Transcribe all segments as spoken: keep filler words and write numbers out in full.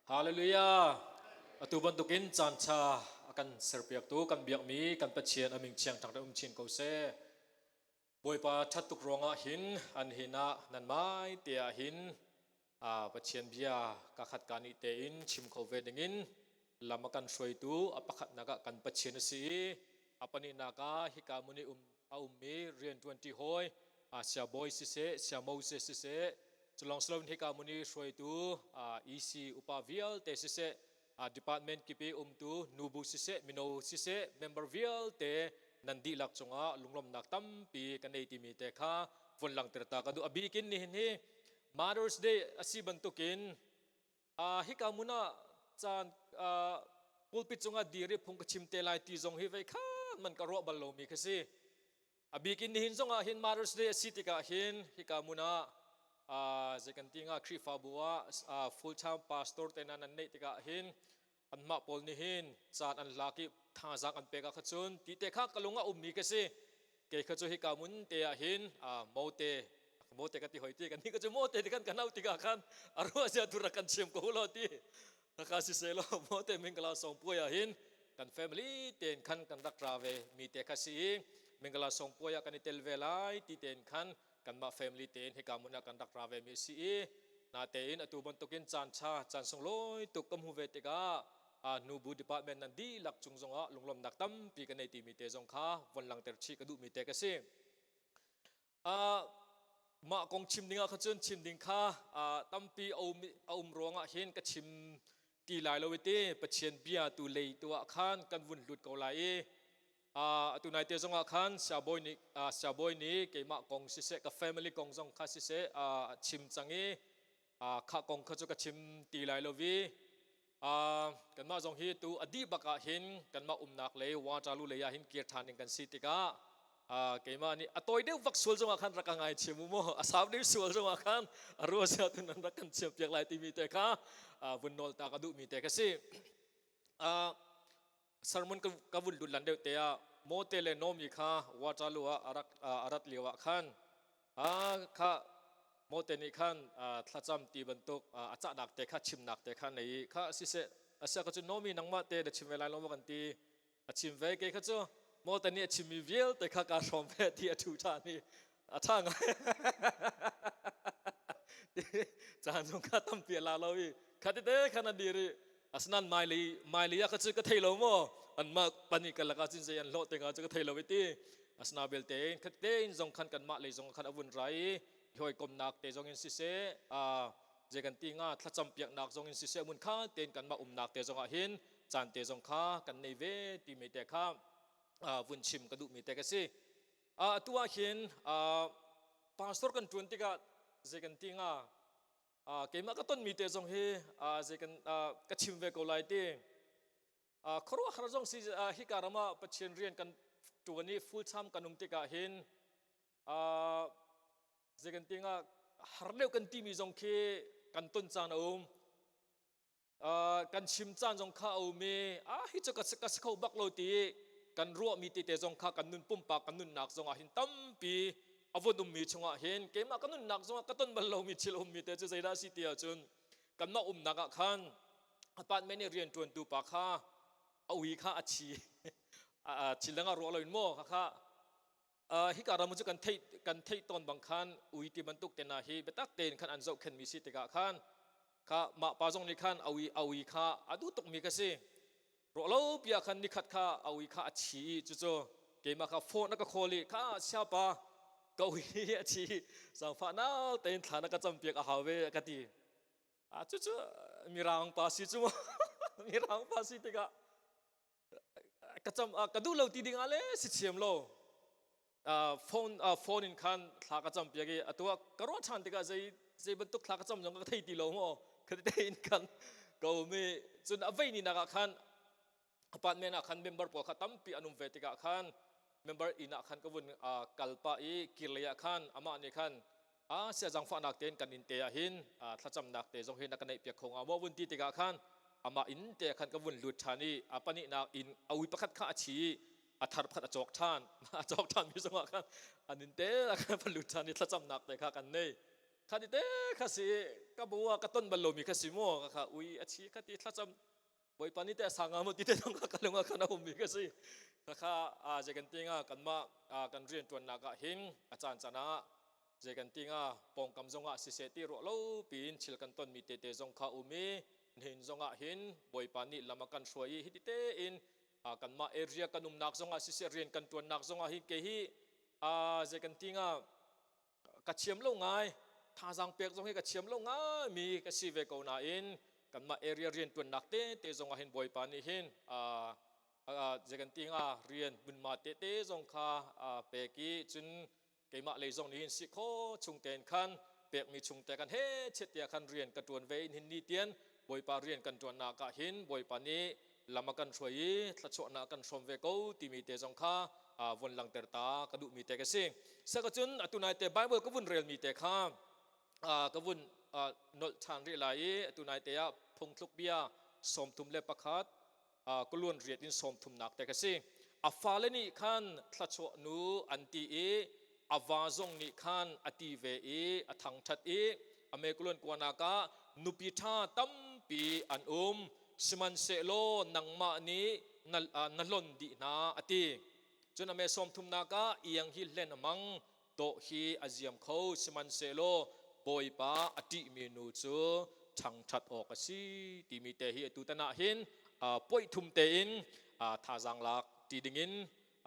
Halleluiah. A tu bantukin caan tha a kan serpiaktu kan biakmi kan Pathian a min ciangthang deuh um chin ko seh. Bawipa thattuk ruangah hin an hinah nan maite ah hin, aa, Pathian bia ka khat ka nihte in chim kho ve dingin lam a kan hruaitu a pakhatnak ah kan Pathian a si i, a panihnak ah hika mun i um a ummi rian twenty hawi, aa, Sia Bawi siseh, Sia Moses siseh, culawng si loin hika mun i hruaitu, aa, E C upa vialte siseh, aa, department kipi umtu nubu siseh, mino siseh, member vialte nan dihlak cungah lunglawmhnak tampi ka nei ti mite kha von langter ta ka duh. A bikin nihin hi Mother's Day a si bantukin, aa, hika munah caan, aa, pulpit cungah diri phung ka chimte lai ti zong hi vei khan man ka ruah bal lomi kha si. A bikin nihin zongah hin Mother's Day a si tikah hin hika munah, aa, zei kan ti nga Khrihfabu ah, aa, full time pastor te nan neih tikah hin anmah pawl nihin caan an lak i thazang an pek ah kha cun tite kha ka lungah ummi ka si. Kei kha cu hika munte ah hin, aa, mote, mote ka ti hoi ti, kan hi ka cu mote ti khan ka nau tikah khan a ruahzia tu rak kan chiam ko uh lo ti. Kha kha siseh lo, mote Mingala Sawngpuai ah hin kan family ten khan kan rak ra ve mite kha si i, Mingala Sawngpuai ah kan i tel ve lai ti ten khan kanmah family ten hika munah kan rak ra ve mi si i, nate in a tu bantukin caan tha, caan sung lawi tuk ka hmu ve tikah, aa, nubu department nan dihlak cung zongah lunglawmhnak tampi ka nei ti mite zong kha von langter chih ka duh mite ka si. Aa, mah kong chim dingah kha cun chim ding kha, aa, tampi a um, a um ruangah hin ka chim ti lai lo i ti, Pathian bia tu lei tu ah khan kan vun lut ko lai i, aa, a tu naite zongah khan Sia Bawi nih, aa, Sia Bawi nih keimah kong siseh, ka family kong zong kha siseh, aa, chim cang i, aa, khah kong kha cu ka chim ti lai lo i, aa, kanmah zong hi tu a dih bakah hin kanmah umnak lei Waterloo lei ah hin kir ṭhan ding kan si tikah, aa, keimah nih a tawi deuh vak sual zongah khan rak ka ngaihchim uh maw, a sau deuh sual zongah khan a ruahzia tu nan rak kan chiampiak lai ti mite kha, aa, vun nawl ta ka duh mite ka si. Aa, sermon ka, ka vun lut lan deuhte ah mote le Naomi kha Waterloo ah a rak, aa, a rat lio ah khan, aa, kha mote nih khan, aa, thlacam ti bantuk, aa, a cahnak te kha, chimnak te kha nei i, kha siseh, a sia kha cu Naomi nangmah te na chim ve lai lo maw kan ti. A chim ve, kei kha cu mote nih a chimmi vialte kha ka hrawm ve ti a thu ṭha ni a ṭha ngai. Caan zong kha tampi a la lo i, khatite khan a dir i, asinain mailei, mailei ah kha cu ka thei lo maw? Anmah panih ka lakah cun zei an hlawh te nga cu ka thei lo i ti. Asinain belte in khatite in zong khan kanmah lei zong khan a vun ra i, i hawikomnak te zong in siseh, aa, zei kan ti nga thlacam piaknak zong in siseh, mun khat tein kanmah umnak te zongah hin caan te zong kha kan nei ve ti mite kha, aa, vun chim ka duh mite ka si. Aa, a tu ah hin, aa, pastor kan ṭuan tikah zei kan ti nga, aa, keimah ka ton mite zong hi, aa, zei kan, aa, ka chim ve ko lai ti. Aa, khuaruahhar zong si, aa, hika ramah Pathian rian kan ṭuan i full time kan um tikah hin, aa, zei kan ti nga, har deuh kan timi zong khi kan ton caan a um. Aa, kan chim caan zong kha a um i, aa, hi cu ka si, ka si kho bak lo ti i kan ruahmi tite zong kha kan nun pumpak, kan nunnak zongah hin tampi a vun ummi chungah hin keimah ka nunnak zongah ka ton bal lomi thil a ummi te cu zeidah a si ti ahcun kanmah umnak ah khan apartment i rianṭuantu pa kha a ui kha a thi, a, a thil dang a ruah loin maw kha kha, aa, hika ram cu kan theih, kan theih tawn bang khan ui ti bantuk te hna hi biatak tein khan an zohkhenhmi si tikah khan kha mah pa zong nih khan a ui, a ui kha a duh tukmi ka si. Ruah lo pi ah khan nikhat kha a ui kha a thi i cucu keimah kha phone a ka call i, kha siapa ka ui hi a thi i, zangfah nau tein thla na ka campiak a hau ve a ka ti. Aa, cucu Mirang pa si cu maw? Mirang pa si tikah ka cam, aa, ka duh lo ti ding ah le si thiam lo. Aa, phone, aa, phone in khan thla ka campiak i, a tu ah ka ruah ṭhan tikah zei, zei bantuk thla ka cam zong ka thei ti lo maw? Khatite in khan ka um i, cun a vei ninak ah khan apartment ah khan member pawl kha tampi an um ve tikah khan member inn ah khan ka vun, aa, kal pah i, kir lei ah khan amah nih khan, aa, sia zangfahnak tein kan innte ah hin, aa, thlacamnak te zong hi na ka neihpiak kho nga maw vun ti tikah khan amah innte ah khan ka vun lut ṭhan i, a panihnak in a ui pakhat kha a thi i, a thar pakhat a cawk ṭhan, a cawk ṭhanmi zongah khan an innte ah khan va lut ṭhan i thlacamnak te kha kan nei. Khatite kha si i, ka bo ah ka ton bal lo mi ka si maw, ka kha ui a chi ka ti thlacam. Bawipa nite a sanga maw tite dong kha ka lungah khan a um mi ka si. Kha kha, a, ziakan tinga kanmah, a, kan riantuannak ah hin a cancanah ziakan tinga pawngkam zongah siseh ti ruah lopi in thil kan ton mi tete zong kha um i, hin zongah hin Bawipa nih lam a kan hruai i, hih tite in, a, kanmah area kan umnak zongah siseh, rian kan tuannak zongah hin kei hi, a, ziakan tinga ka thiam lo ngai, thazang pek zong hi ka thiam lo ngai mi ka si ve ko nain, kanmah area riantuannak tete zongah hin Bawipa nih hin, a, a, a, ziakan tinga rian mun ma tete zong kha, a, pek i, cun keimah lei zong nih hin sih khaw chungte in khan pek mi chungte kan he chiat tia khan rian ka tuan ve in hin ni tian Bawipa rian kan tuannak ah hin Bawipa nih lam a kan hruai i thluachuahna kan hrawm ve ko ti mite zong kha, a, vun langter ta ka duh mite ka si. Sia ka cun a tunaite Bible ka vun rel mite kha, a, ka vun, a, nolh ṭhan rih lai i a tunaite ah Phungthluk bia sawmthum le pakhat, a, kuluan riat in sawmthumnak te ka si. A fale nih khan thluachuahnu an ti i, a va zong nih khan a ti ve i, a thangṭhat i, a me kuluan kuanak ah nupi ṭha tampi an um. Sihmanhsehlaw nangmah nih na, a, na hlon dih hna a ti. Cun a me sawmthumnak ah iang hi hlen a mang, dawh hi a ziam kho, sihmanhsehlaw Bawipa a ṭihmi nu cu thangṭhat awk a si ti mite hi a tutan ah hin, a, puaih thum tein, a, thazang lak ti dingin,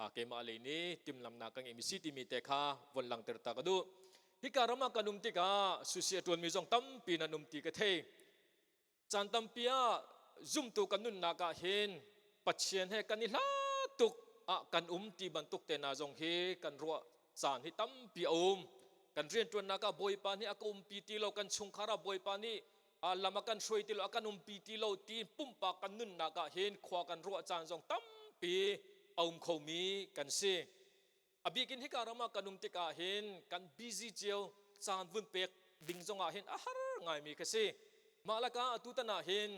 a, keimah lei nih timlamnak ka ngeihmi si ti mite kha vun langter ta ka duh. Hika ram ah kan um tikah susia a ṭuanmi zong tampi nan um ti ka thei. Caan tampi ah zumtu kan nunnak ah hin Pathian he kan i hlat tuk ah kan um ti bantuk tena zong hi kan ruah caan hi tampi a um. Kan rianṭuannak ah Bawipa nih a ka umpi ti lo, kan chungkhar ah Bawipa nih, a, lam a kan hruai ti lo, a kan umpi ti lo tiin pumpak kan nunnak ah hin khua kan ruah caan zong tampi a um khomi kan si. A bikin hika ram ah kan um tikah hin kan busy cio, caan vun pek ding zongah hin a har ngaimi ka si. Mah lakah a tutan ah hin,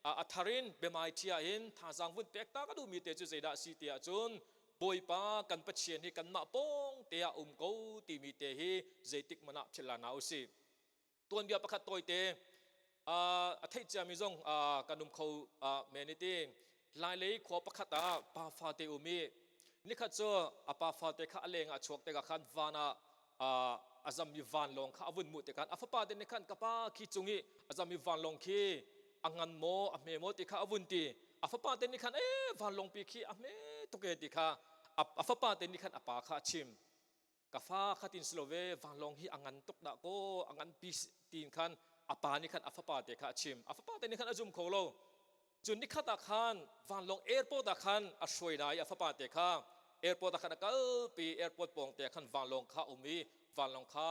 a, a thar in biamaiṭhi ah hin thazang vun pek ta ka duh mite cu zeidah a si ti ahcun Bawipa kan Pathian hi kanmah pawngte ah um ko ti mite hi zeitik man ah philh hna u sih. Tuanbia pakhat tawite, aa, a theih ciami zong, aa, kan um kho, aa, men i ti. Lailei khua pakhat ah pa fate um i, nikhat cu a pa fate kha a lengah a chuak tikah khan van ah, aa, a zammi vanlawng kha a vun muh tikah khan a fapate nih khan, "Ka pa khi cung i a zammi vanlawng khi a ngan maw, a hme maw?" ti kha a vun ti. A fapate nih khan, "Eh, vanlawngpi khi a hme tuk e," ti kha a, a fapate nih khan a pa kha a chim. "Ka fa, khatin si lo ve, vanlawng hi a ngan tuk dah kaw, a nganpi si," tiin khan a pa nih khan a fapate kha a chim. A fapate nih khan a zum kho lo. Cun nikhat ah khan vanlawng airport ah khan a hruai nai a fapate kha. Airport ah khan a kalpi, airport pawngte ah khan vanlawng kha a um i, vanlawng kha,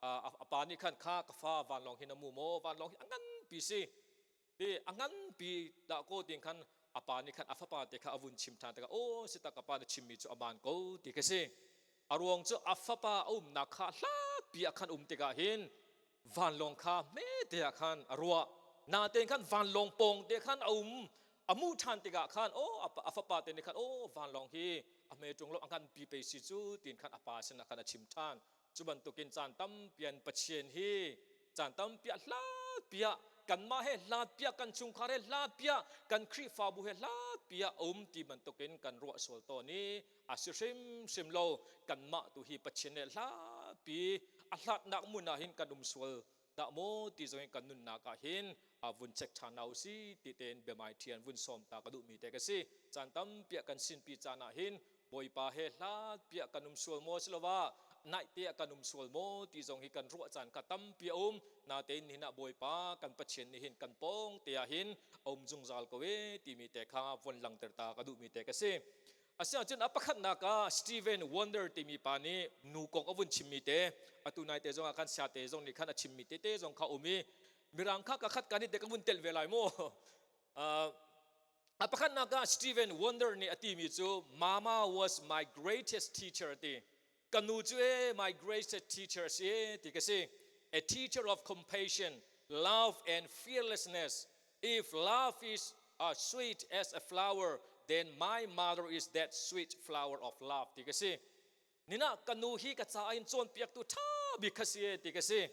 a, a, a pa nih khan kha, "Ka fa, vanlawng hi na mu maw? Vanlawng hi a nganpi si. Hi a nganpi dah kaw," tiin khan a pa nih khan a fapate kha a vun chim ṭhan tikah, "Aw, si ta, ka pa na chimmi cu a man ko," ti ka si. A ruang cu a fapa a umnak kha hlatpi ah khan um tikah hin vanlawng kha hmete ah khan a ruah. Natein khan vanlawng pawngte khan a um, a muh ṭhan tikah khan, aw, a pa, a fapate nih khan, "Aw, vanlawng hi a hme ṭung lo, a nganpi pei si cu," tiin khan a pa sinah khan a chim ṭhan. Cu bantukin caan tampi ah Pathian hi, caan tampi ah hlatpi ah, kanmah he hlatpi ah, kan chungkhar he hlatpi ah, kan Khrihfabu he hlatpi ah a um ti bantukin kan ruah sual tawn i, a si hrimhrim lo. Kanmah tu hi Pathian he hlatpi a hlatnak mun ah hin kan um sual dah maw ti zongin kan nunnak ah hin, a, vun check ṭhan hna u sih ti tein biamaiṭhi ah vun sawm ta ka duh mite ka si. Caan tampi ah kan sinpi caan ah hin Bawipa he hlatpi ah kan um sual maw si lo ah, naihte ah kan um sual maw ti zong hi kan ruah caan kha tampi a um. Natein nihin ah Bawipa kan Pathian nih hin kan pawngte ah hin a um zungzal ko e ti mite kha vun langter ta ka duh mite ka si. A si ahcun a pakhatnak ah Stephen Wonder timi pa nih nu kong a vun chim mite, a tunaite zongah khan siate zong nih khan a chim mite te zong kha um i, Mirang kha ka khat ka nihte ka vun telh ve lai maw? Ah, a pakhatnak ah Stephen Wonder nih a timi cu, "Mama was my greatest teacher," a ti. "Ka nu cu e, my greatest teacher si e," ti ka si. "A teacher of compassion, love and fearlessness. If love is, uh, sweet as a flower, then my mother is that sweet flower of love," ti ka si. Nihin ah ka nu hi ka caah hin cawnpiaktu ṭha bik kha si e, ti ka si.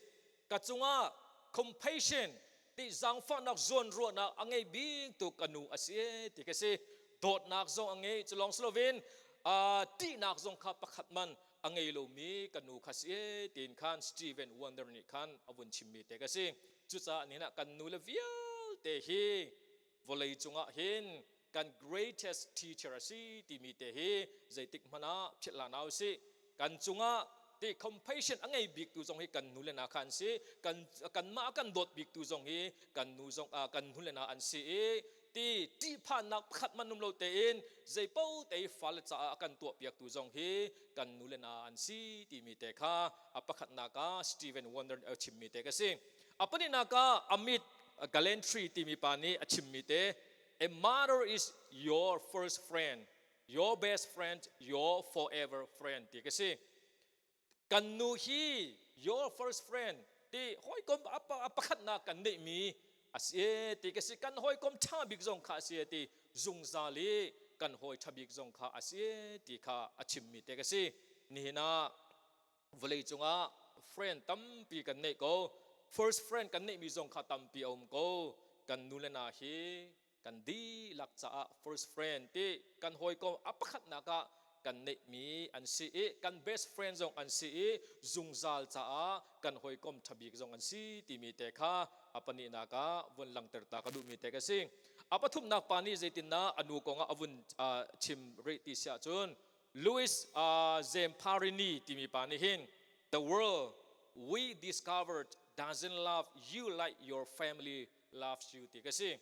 Ka cungah compassion, ti zangfahnak zuanruahnak a ngei biktu ka nu a si e ti ka si. Dawtnak zong a ngei, culawng si loin, ah, tihnak zong kha pakhat man a ngei lo mi ka nu kha si e, tiin khan Stephen Wonder nih khan a vun chim mite ka si. Cucaah nihin ah kan nu le vialte hi vawlei cungah hin kan greatest teacher a si ti mite hi zeitik hmanah phiatla na uh sih. Kan cungah ti compassion a ngei biktu zong hi kan nu le na kha an si, kan, kanmah a kan dawt biktu zong hi kan nu zong, ah, kan nu le na an si i, ti, tihphannak pakhat man um lote in, zeipote i fale caah a kan tuahpiaktu zong hi kan nu le na an si ti mite kha a pakhatnak ah Stephen Wonder a chim mite ka si. A panihnak ah Amit Gallantry ti mipa nih a chim mite, "A mother is your first friend, your best friend, your forever friend," ti ka si. Kan nu hi your first friend, ti hawikom a pa-, a pakhatnak kan neih mi a si e ti ka si. Kan hawikom ṭha bik zong kha a si e ti, zungzal i kan hawi ṭha bik zong kha a si e ti kha a chim mite ka si. Nihin ah vawlei cungah friend tampi kan neih ko, first friend kan neih mi zong kha tampi a um ko. Kan nu le na hi kan dihlak caah first friend ti kan hawikom a pakhatnak ah kan neih mi an si i, kan best friend zong an si i, zungzal caah kan hawikom ṭha bik zong an si ti mite kha a panihnak ah vun langter ta ka duh mite ka si. A pathumnak pa nih zeitindah a nu kongah a vun, ah, chim rih ti si ahcun, Louis, ah, Zamperini timi pa nih hin, "The world we discovered doesn't love you like your family loves you," ti ka si.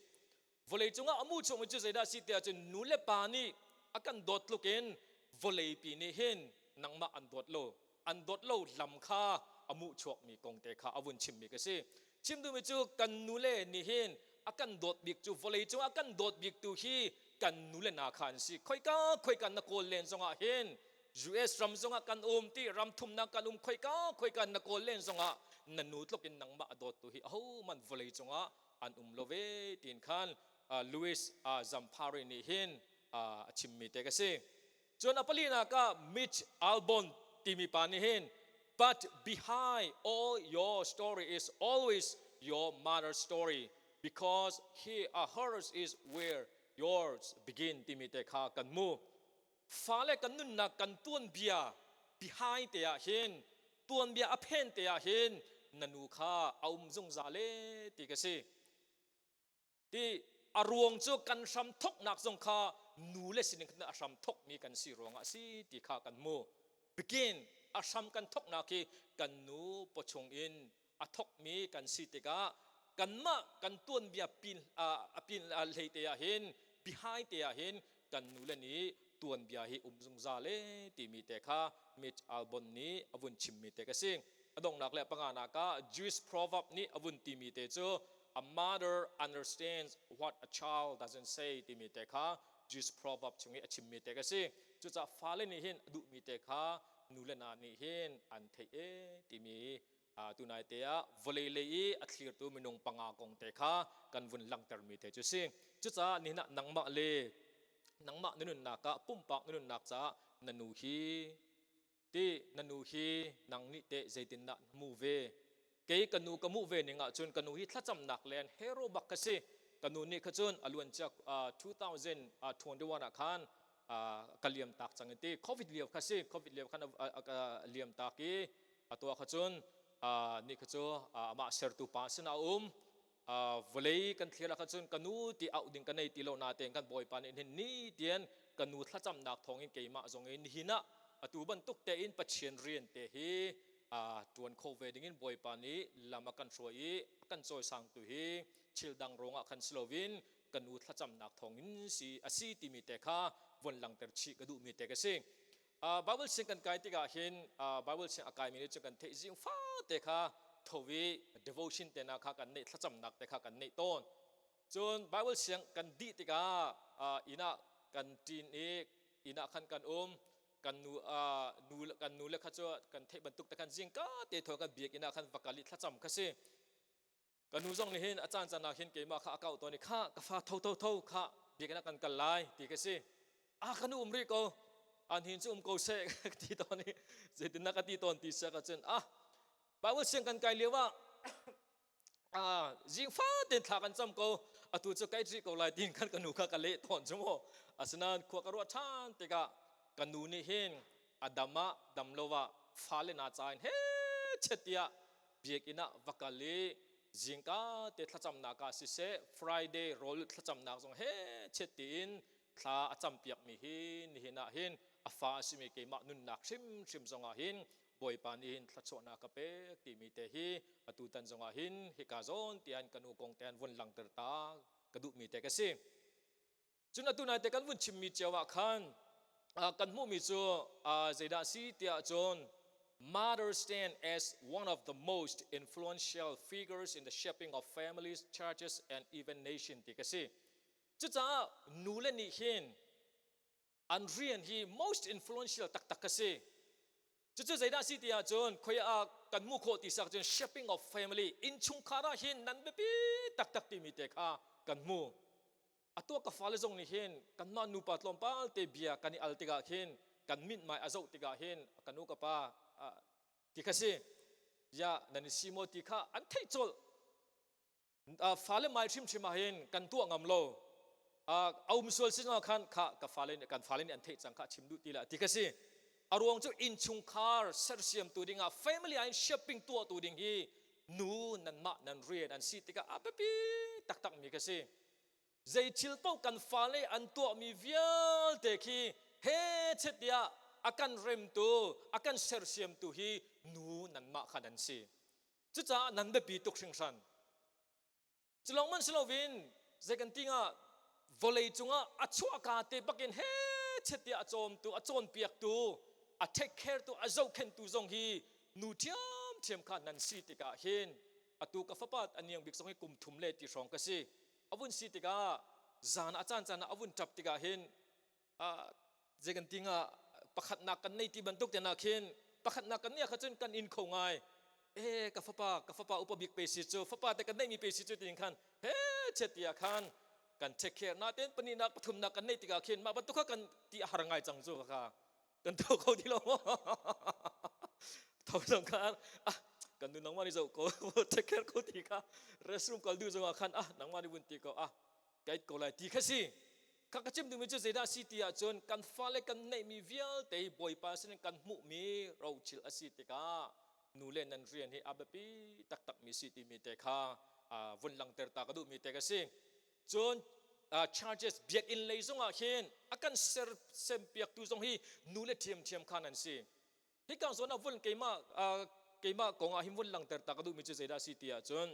Vawlei cungah a muh chuakmi cu zeidah a si ti ahcun, nu le pa nih a kan dawt tlukin vawleipi nih hin nangmah an dawt lo, an dawt lo lam kha a muh chuakmi kongte kha a vun chimmi ka si. Chim duhmi cu kan nu le nih hin a kan dawt bik cu, vawlei cungah a kan dawt biktu hi kan nu le na kha an si. Khoika khoika na kawl len zongah hin, U S ram zongah kan um ti, ram thumnak kan um, khoika khoika na kawl len zongah na nu tlukin nangmah a dawttu hi ahohmanh vawlei cungah an um lo ve, tiin khan, ah, Louis, ah, Zamperini nih hin, ah, a chim mite ka si. Cun a palinak ah Mitch Albom timi pa nih hin, "But behind all your story is always your mother's story, because he or hers is where yours begin," timi te kha kan mu. Fale kan nunnak kan tuanbia behind te ah hin, tuanbia a phen te ah hin na nu kha a um zungzal e ti ka si. Ti, a ruang cu kan hramthoknak zong kha nu le sining khat a hramthokmi kan si ruangah a si ti kha kan mu. Begin, a hram kan thoknak hi kan nu pawchung in a thokmi kan si tikah kanmah kan tuanbia pin, a, a pin, a, hlei te ah hin, behind te ah hin kan nu le nih tuanbia hi um zungzal e timi te kha Mitch Albom nih a vun chimmi te ka si. A donghnak le a panganak ah Jewish proverb nih a vun timi te cu, "A mother understands what a child doesn't say," timi te kha Jewish proverb chung i a chimmi te ka si. Cucaah fale nih hin a duhmi te kha nu le na nih hin an theih e timi, aa, tunaite ah vawlei lei i a thlirtu minung panga kongte kha kan vun langtermi te cu si. Cucaah nihin ah nangmah le nangmah na nunnak ah pumpak na nunnak caah na nu hi ti, na nu hi nang nih teh zeitindah na mu ve? Kei ka nu ka muh ve ning ahcun ka nu hi thlacamnak len hero bak ka si. Ka nu nih kha cun a luancia, ah, two thousand twenty-one ah khan, ah, ka liamtak cang i ti, covid liau kha si, covid liau khan a, a, a, a liamtak i a tua kha cun, ah, nih kha cu, ah, amah sertu pa sin a um. Aa, vawlei kan thlir ah kha cun ka nu ti auh ding ka nei ti lo, natein kan Bawipa nih hin ni tian ka nu thlacamnak thawngin keimah zong in nihin ah atu bantuk tein Pathian rian te hi, aa, ṭuan kho ve dingin Bawipa nih lam a kan hruai i a kan cawisangtu hi thil dang ruangah khan si loin ka nu thlacamnak thawngin si, a si timi te kha vun langter chih ka duhmi te ka si. Aa, Bible siang kan kai tikah hin, aa, Bible siang a kaimi nih cun kan theih zing fate kha tho i devotion te na kha kan neih, thlacamnak te kha kan neih tawn. Cun Bible siang kan dih tikah, aa, inn ah kan ṭin i inn ah khan kan um, kan nu, aa, nu, kan nu le kha cu kan theih bantuk te khan zingka te thawn kan biakinn ah khan va kal i thlacam kha si. Ka nu zong nih hin a caan caan ah hin keimah kha a kauh tawn i kha ka fa tho tho tho kha biakinn ah kan kal lai ti ka si. A, ka nu um rih ko, an hin cu um ko seh ka ti tawn i, zeitindah ka ti tawn ti sia ka cun, a, Bible siang kan kai lio ah a, zing fatein thla kan cam ko, a tu cu ka it rih ko lai, tiin khan ka nu kha ka leh tawn cu maw. Asinain khua ka ruah ṭhan tikah ka nu nih hin a dam ah dam lo ah fale na ca in he chet tiah biakinn ah va kal i zingkate thlacamnak ah siseh, Friday rawl thlacamnak zong he chet tiin thla a campiakmi hi nihin ah hin a fa a simi keimah nunnak hrimhrim zongah hin Bawipa nih hin thluachuahnak ka pek timi te hi a tutan zongah hin hika zawn tiang ka nu kong tein vun langter ta ka duhmi te ka si. Cun a tunaite kan vun chimmi cio ah khan, aa, kan hmuhmi cu, aa, zeidah a si tiah cun, "Mothers stand as one of the most influential figures in the shaping of families, churches, and even nation," ti ka si. Cucaah nu le nih hin an rian hi most influential taktak ka si. Cucu zeidah a si tiah cun, khoi ah kan hmuh khawh ti sak cun, shaping of family, innchungkhar ah hin nan biapi taktak timi te kha kan hmu. A tuah ka fale zong nih hin kanmah nupa tlawmpalte bia kan i al tikah hin, kan mithmai a zoh tikah hin ka nu ka pa, ah, ti kha si, ziah nan i si maw ti kha an theih colh. Ah, fale mai hrimhrim ah hin kan tuah ngam lo. Ah, a um sual si zongah khan kha ka fale nih, kan fale nih an theih cang kha chim duh ti le ti kha si. A ruang cu innchungkhar sersiamtu dingah family ah hin shaping tuahtu ding hi nu nanmah nan rian an si tikah a biapi taktak mi ka si. Zei thil paoh kan fale an tuahmi vialte khi he chet tiah a kan remtu, a kan sersiamtu hi nu nanmah khan an si. Cucaah nan biapi tuk hringhran. Culawng man si loin zei kan ti ngah, vawlei cungah a chuahkate bakin he chet tiah a cawmtu, a cawnpiaktu, a take care tu, a zohkhentu zong hi nu ṭhiamṭhiam kha nan si tikah hin a tu ka fapa a niang bik zong hi kum thum le ti hrawng ka si. A vun si tikah zan a caan caan ah a vun ṭap tikah hin, ah, zei kan ti ngah, pakhatnak kan nei ti bantuk te nak hin pakhatnak kan nei ah kha cun kan in kho ngai. Eh, ka fapa, ka fapa upa bik pei si cu, fapa te kan neihmi pei si cu, tiin khan he chet tiah khan kan take care. Natein panihnak, pathumnak kan neih tikah khin mah bantuk kha kan ti a har ngai cang cu kha. Kan tho ko ti lo maw? Tho zong khan, ah, kan nu nangmah nih zoh ko, take care ko ti kha. Restroom kal duh zongah khan, ah, nangmah nih vun ti ko, ah, ka it ko lai ti kha si. Kha ka cim duhmi cu zeidah a si ti ahcun kan fale kan neihmi vialte hi Bawipa sinin kan hmuhmi rothil a si tikah nu le nan rian hi a biapi taktakmi si timi te kha, aa, vun langter ta ka duhmi te ka si. Cun, aa, churches, biakinn lei zongah hin a kan ser, sempiaktu zong hi nu le ṭhiamṭhiam kha nan si. Hika zawn ah vun keimah, aa, keimah kongah hin vun langter ta ka duhmi cu zeidah a si ti ahcun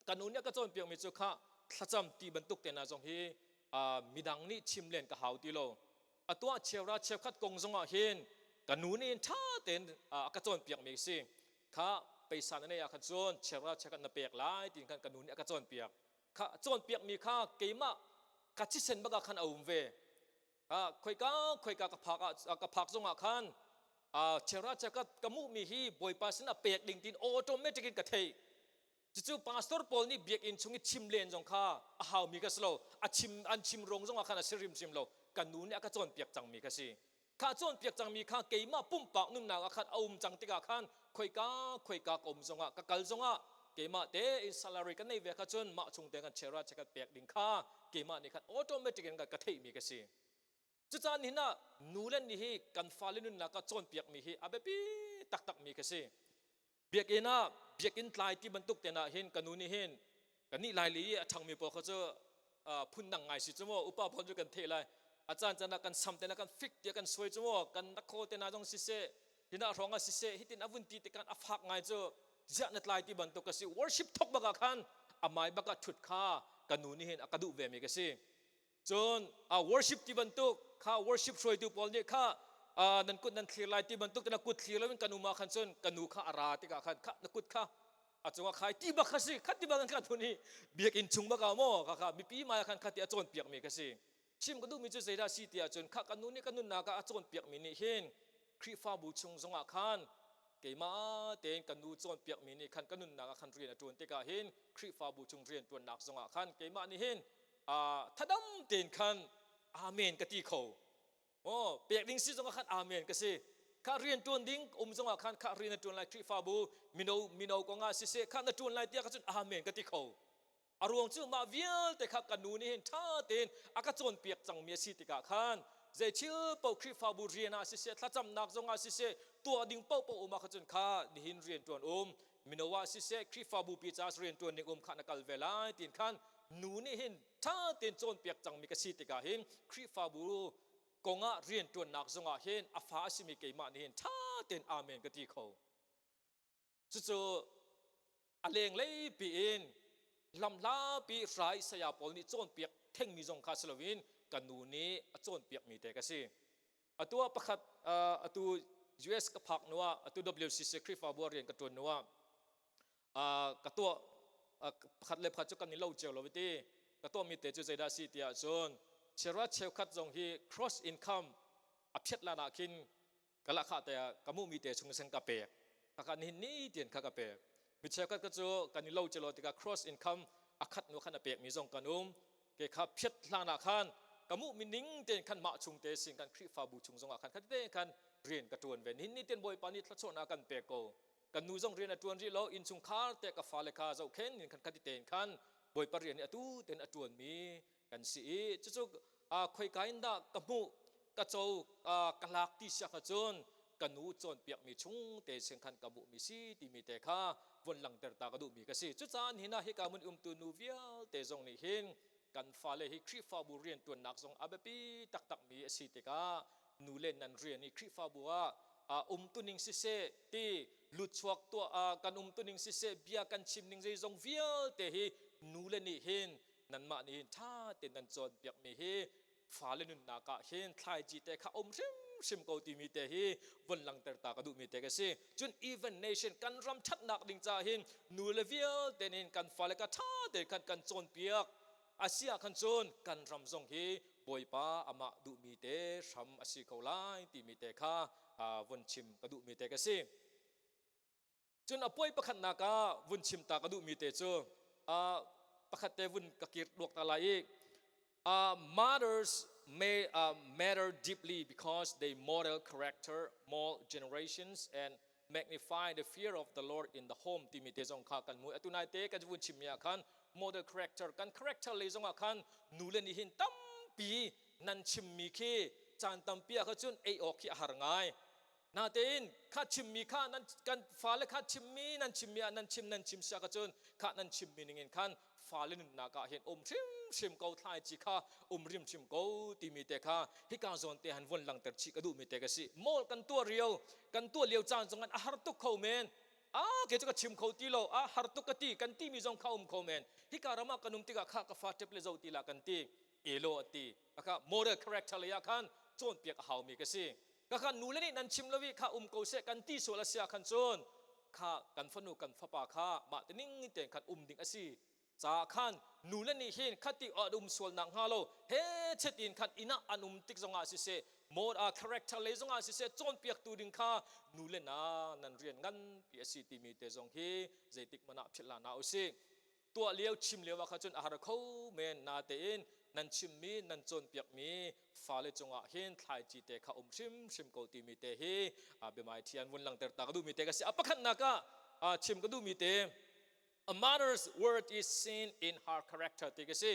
ka nu nih a ka cawnpiakmi cu kha thlacam ti bantuk tein ah zong hi, aa, midang nih chim len ka hau ti lo. A tuah cheuhra cheukhat kong zongah hin ka nu nih in ṭha tein, aa, a ka cawnpiakmi a si. Kha peisa na neih ah khan cun cheuhra cheukhat na pek lai tiin khan ka nu nih a ka cawnpiak. Kha a cawnpiakmi kha keimah ka thisen bakah khan a um ve. Aa, khoika, khoika ka phak ah, ka phak zongah khan, aa, cheuhra cheukhat ka muhmi hi Bawipa sin a pek ding tiin automatic in ka theih. Cucu pastor pawl nih biakinn chung i chim len zong kha a haumi ka si lo. A chim, an chim ruang zongah khan a si hrimhrim lo. Ka nu nih a ka cawnpiak cangmi ka si. Kha a cawnpiak cangmi kha keimah pumpak nunnak ah khan a um cang tikah khan khoika, khoika ka um zongah, ka kal zongah keimah tein salary ka nei ve kha cun mah chungte khan cheuhra cheukhat pek ding kha keimah nih khan automatic in ka, ka theihmi ka si. Cucaah nihin ah nu le nih hi kan fale nunnak ah cawnpiakmi hi a biapi taktakmi ka si. Biakinn ah, biakinn tlai ti bantuk tein ah hin ka nu nih hin kan nih lai li i a ṭhangmi pawl kha cu, aa, phun nang ngai si cu maw, upa pawl cu kan theih lai. A caan caan ah kan sam tein ah kan fik tiah kan suai cu maw, kan nakhaw tein ah zong siseh, hinah hrawng ah siseh, hitin a vun ti tikah a fak ngai cu ziah na tlai ti bantuk ka si. Worship thawk bakah khan a mai bakah ṭhut kha ka nu nih hin a ka duh vemi ka si. Cun, aa, worship ti bantuk kha, worship hruaitu pawl nih kha, aa, nan kut nan thlir lai ti bantuk te na kut thlir loin kan um ah khan cun ka nu kha a ra tikah khan kha na kut kha a cungah khai ti bak kha si, kha ti bak khan kha tu nih biakinn chung bakah maw, kha kha mipi mai ah khan kha ti a cawnpiakmi ka si. Chim ka duhmi cu zeidah si ti ahcun kha ka nu nih ka nunnak ah a cawnpiakmi nih hin Khrihfabu chung zongah khan keimah tein ka nu cawnpiakmi nih khan ka nunnak ah khan rian a ṭuan tikah hin Khrihfabu chung rianṭuannak zongah khan keimah nih hin, aa, thadam tein khan amen ka ti kho. Aw, pek ding si zongah khan amen ka si. Kha riantuan ding um zongah khan kha rian a tuan lai Khrihfabu mino, mino kongah siseh, kha na tuan lai tiah kha cun amen ka ti kho. A ruang cu mah vialte kha ka nu nih hin ṭhatein a ka cawnpiak cangmi a si tikah khan, zei thil paoh Khrihfabu rian ah siseh, thlacamnak zongah siseh, tuah ding paohpaoh um ah kha cun kha nihin riantuan um, mino ah siseh, Khrihfabu pica riantuan ding um kha na kal ve lai, tiin khan nu nih hin ṭhatein cawnpiak cangmi ka si tikah hin Khrihfabu kongah riantuannak zongah hin a fa a simi keimah nih hin ṭhatein amen ka ti kho. Cucu a lengleipi in lamhlapi rai saya pawl nih cawnpiak thengmi zong kha si loin ka nu nih a cawnpiakmi te ka si. Atu ah pakhat, aa, atu U S ka phak hnuah, atu W C C Khrihfabu ah rian ka ṭuan hnuah, aa, ka tuah, aa, pakhat le pakhat cu kan i lo cio lo i ti. Ka tuahmi te cu zeidah a si tiah cun, cheuhra cheukhat zong hi cross income a phiat hlanah khin ka lahkhah te ah ka muhmi te chung seng ka pek. Kha kha nihin ni tian kha ka pek. Mi cheukhat kha cu kan i lo cio lo tikah cross income a khat hnu khan a pekmi zong kan um. Kei kha phiat hlanah khan ka muhmi ning tein khan mah chungte sin khan Khrihfabu chung zongah khan khatite khan rian ka ṭuan ve. Nihin ni tian Bawipa nih thluachuahnak kan pek ko. Ka nu zong rian a ṭuan rih lo, innchungkhar te ka fale kha zohkhenin khan khatite in khan Bawipa rian hi atu tein a ṭuanmi kan si i, cucu, aa, khoika in dah ka hmuh, ka co, aa, ka lak ti sia kha cun ka nu cawnpiakmi chungte sin khan ka muhmi si timi te kha vun langter ta ka duhmi ka si. Cucaah nihin ah hika mun i umtu nu vialte zong nih hin kan fale hi Khrihfabu riantuannak zong a biapi taktakmi a si tikah nu le nan rian hi Khrihfabu ah, aa, umtuning siseh ti, lutchuak tuah, aa, kan umtuning siseh, bia kan chim ning zei zong vialte hi nu le nih hin nanmah nih hin ṭhatein nan cawnpiakmi hi fale nunnak ah hin thlaici te kha um hrimhrim ko timi te hi vun langter ta ka duhmi te ka si. Cun even nation kan ram ṭhatnak ding caah hin nu le vialte nih hin kan fale kha ṭhatein khan kan cawnpiak a si ah khan cun kan ram zong hi Bawipa amah duhmi te hram a si ko lai timi te kha, aa, vun chim ka duhmi te ka si. Cun a puai pakhatnak ah vun chim ta ka duhmi te cu, aa, pakhat te vun ka kir duak ta lai i, aa, mothers may, aa, matter deeply because they model character, mold generations, and magnify the fear of the Lord in the home timi te zong kha kan hmu. Atu naite kan vun chimmi ah khan model character, kan character lei zongah khan nu le nih hin tampi nan chimmi khi caan tampi ah kha cun ei awk khi a har ngai. Natein kha chimmi kha nan, kan fale kha chimmi nan chimmi ah nan chim, nan chim sia kha cun kha nan chimmi ningin khan fale nunnak ah hin um hrimhrim ko, thlaici kha um hrimhrim ko timi te kha hika zawn te han vun langter chih ka duhmi te ka si. Mawl kan tuah rio, kan tuah lio caan zong khan a har tuk kho men. A, kei cu ka chim kho ti lo, a har tuk ka ti, kan timi zong kha um kho men. Hika ram ah kan um tikah kha ka fa ṭep le zo ti la kan ti. Elo a ti. Kha kha model character lei ah khan cawnpiak a haumi ka si. Kha kha nu le nih nan chim lo i kha um ko seh kan ti sual a si ah khan cun kha kan fanu kan fapa kha mah te ning tein khan um ding a si. Caah khan nu le nih hin khat i a um sual nakhnga lo, he chet in khan inn ah an um tik zongah siseh, mawl, aa, character lei zongah siseh, cawnpiaktu ding kha nu le nau nan rian nganpi a si timi te zong hi zeitik man ah philh hlah hna u sih. Tuah lio chim lio ah kha cun a har kho men. Natein nan chimmi, nan cawnpiakmi fale cungah hin thlaici te kha um hrimhrim ko timi te hi, aa, biamai thian vun langter ta ka duhmi te ka si. A pakhatnak ah, aa, chim ka duhmi te, a mother's worth is seen in her character ti ka si.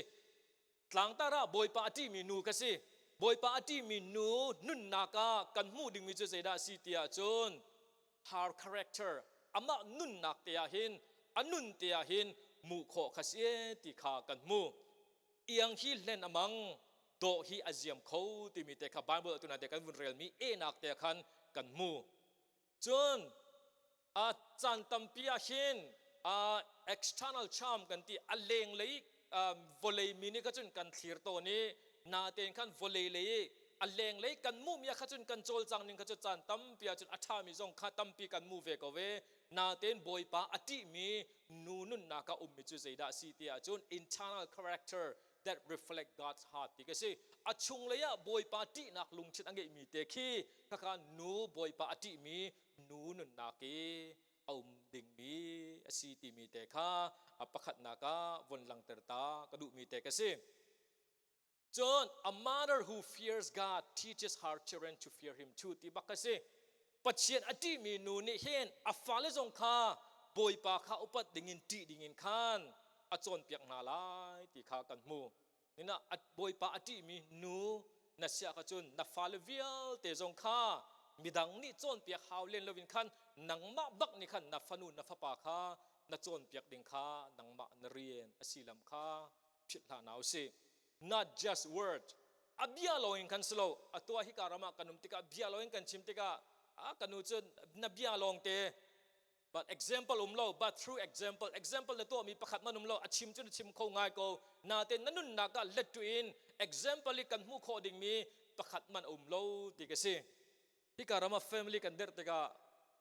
Tlangtar ah Bawipa a ṭihmi nu ka si. Bawipa a ṭihmi nu nunnak ah kan hmuh dingmi cu zeidah a si tiah cun, her character, amah nunnak te ah hin, a nun te ah hin hmuh khawh kha si e ti kha kan hmu. Iang hi hlen a mang, dawh hi a ziam kho timi te kha Bible ah tunate kan vun relmi ehnak te ah khan kan hmu. Cun, aa, caan tampi ah hin, aa, external charm kan ti, a lenglei, aa, vawlei mi nih kha cun kan thlir tawn i, natein khan vawlei lei i, a lenglei kan muhmi ah kha cun kan cawlcang ning kha cu caan tampi ah cun a ṭhami zong kha tampi kan mu ve ko ve. Natein Bawipa a ṭihmi nu nunnak ah ummi cu zeidah a si tiah cun internal character that reflect God's heart ti ka si. A chunglei ah Bawipa ṭihnak lungthin a ngeihmi te khi kha kha nu Bawipa a ṭihmi nu nunnak i a um dingmi a si timi te kha a pakhatnak ah vun langter ta ka duhmi te ka si. Cun, a mother who fears God teaches her children to fear him too ti bak ka si. Pathian a ṭih mi nu nih hin a fale zong kha Bawipa kha upat dingin ṭih dingin khan a cawnpiak na lai ti kha kan hmu. Nina a Bawipa a ṭih mi nu na si a kha cun na fale vialte zong kha midang nih cawnpiak hau lian loin khan nangmah bak nih khan na fanu na fapa kha na cawnpiak ding kha nangmah na rian a si lam kha philh hlah na uh sih. Not just word. A bia lawngin kan si lo. A tua hika ramah kan um tikah bia lawngin kan chim tikah a kan uh cun na bia lawngte. But example um lo, but through example. Example na tuahmi pakhat man um lo. A chim cun a chim kho ngai ko. Nate na nunnak ah lettuh in example i kan hmuh khawh dingmi pakhat man a um lo ti ka si. Hika ramah family kan derh tikah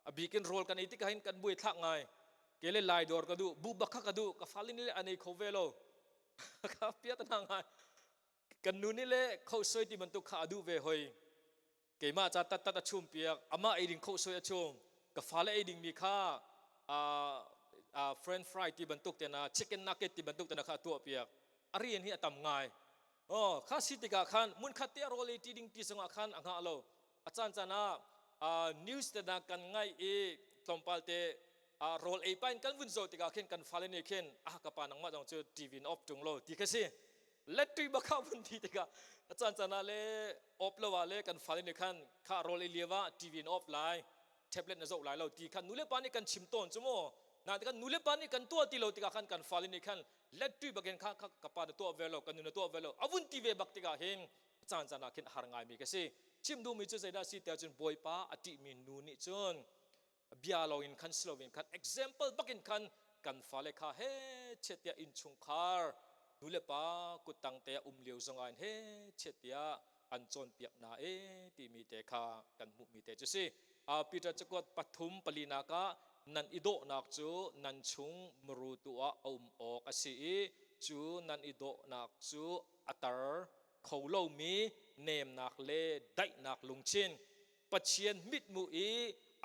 a bikin rawl kan ei tikah hin kan buaithlak ngai. Kei le laidawr ka duh, buh bakha ka duh, ka fale nih le a nei kho ve lo. Ka piat a na ngai. Kan nu nih le khohsoi ti bantuk kha a duh ve hoi. Keimah ca tattat a chumpiak, amah ei ding khohsoi a chum. Ka fale ei dingmi kha a, a, french fry ti bantuk tena, chicken nugget ti bantuk tena kha a tuahpiak. A rian hi a tam ngai. Aw, kha si tikah khan mun khatte a rawl ei ti ding ti zongah khan a ngah lo. A cancanah a, news tena kan ngaih i tlawmpalte a, rawl ei pain kan vun zoh tikah khin kan fale nih khin a, ka pa nangmah zong cu T V in off tung lo ti kha si. Lettuh bakha vun ti tikah a cancanah le off lo ah le kan fale nih khan kha rawl ei liavah T V in off lai, tablet na zoh lai lo ti khan nu le pa nih kan chim tawn cu maw? Nate khan nu le pa nih kan tuah ti lo tikah khan kan fale nih khan lettuh bakin kha, kha ka pa na tuah ve lo, ka nu na tuah ve lo, a vun ti ve bak tikah hin a cancanah khin a har ngaimi ka si. Chim duhmi cu zeidah si tiah cun Bawipa a ṭihmi nu nih cun bia lawngin khan si loin khan example bakin khan kan fale kha he chiat tiah innchungkhar nu le pa kuttangte a um lio zongah in he chiat tiah an cawnpiakna e timi te kha kan hmuhmi te cu si. A, Peter cakuat pathum palinak ah nan i dawhnak cu nan chung muru tu ah a um awk a si i cu nan i dawhnak cu a tar kho lomi nemnak le daihnak lungchin Pathian mitmuh i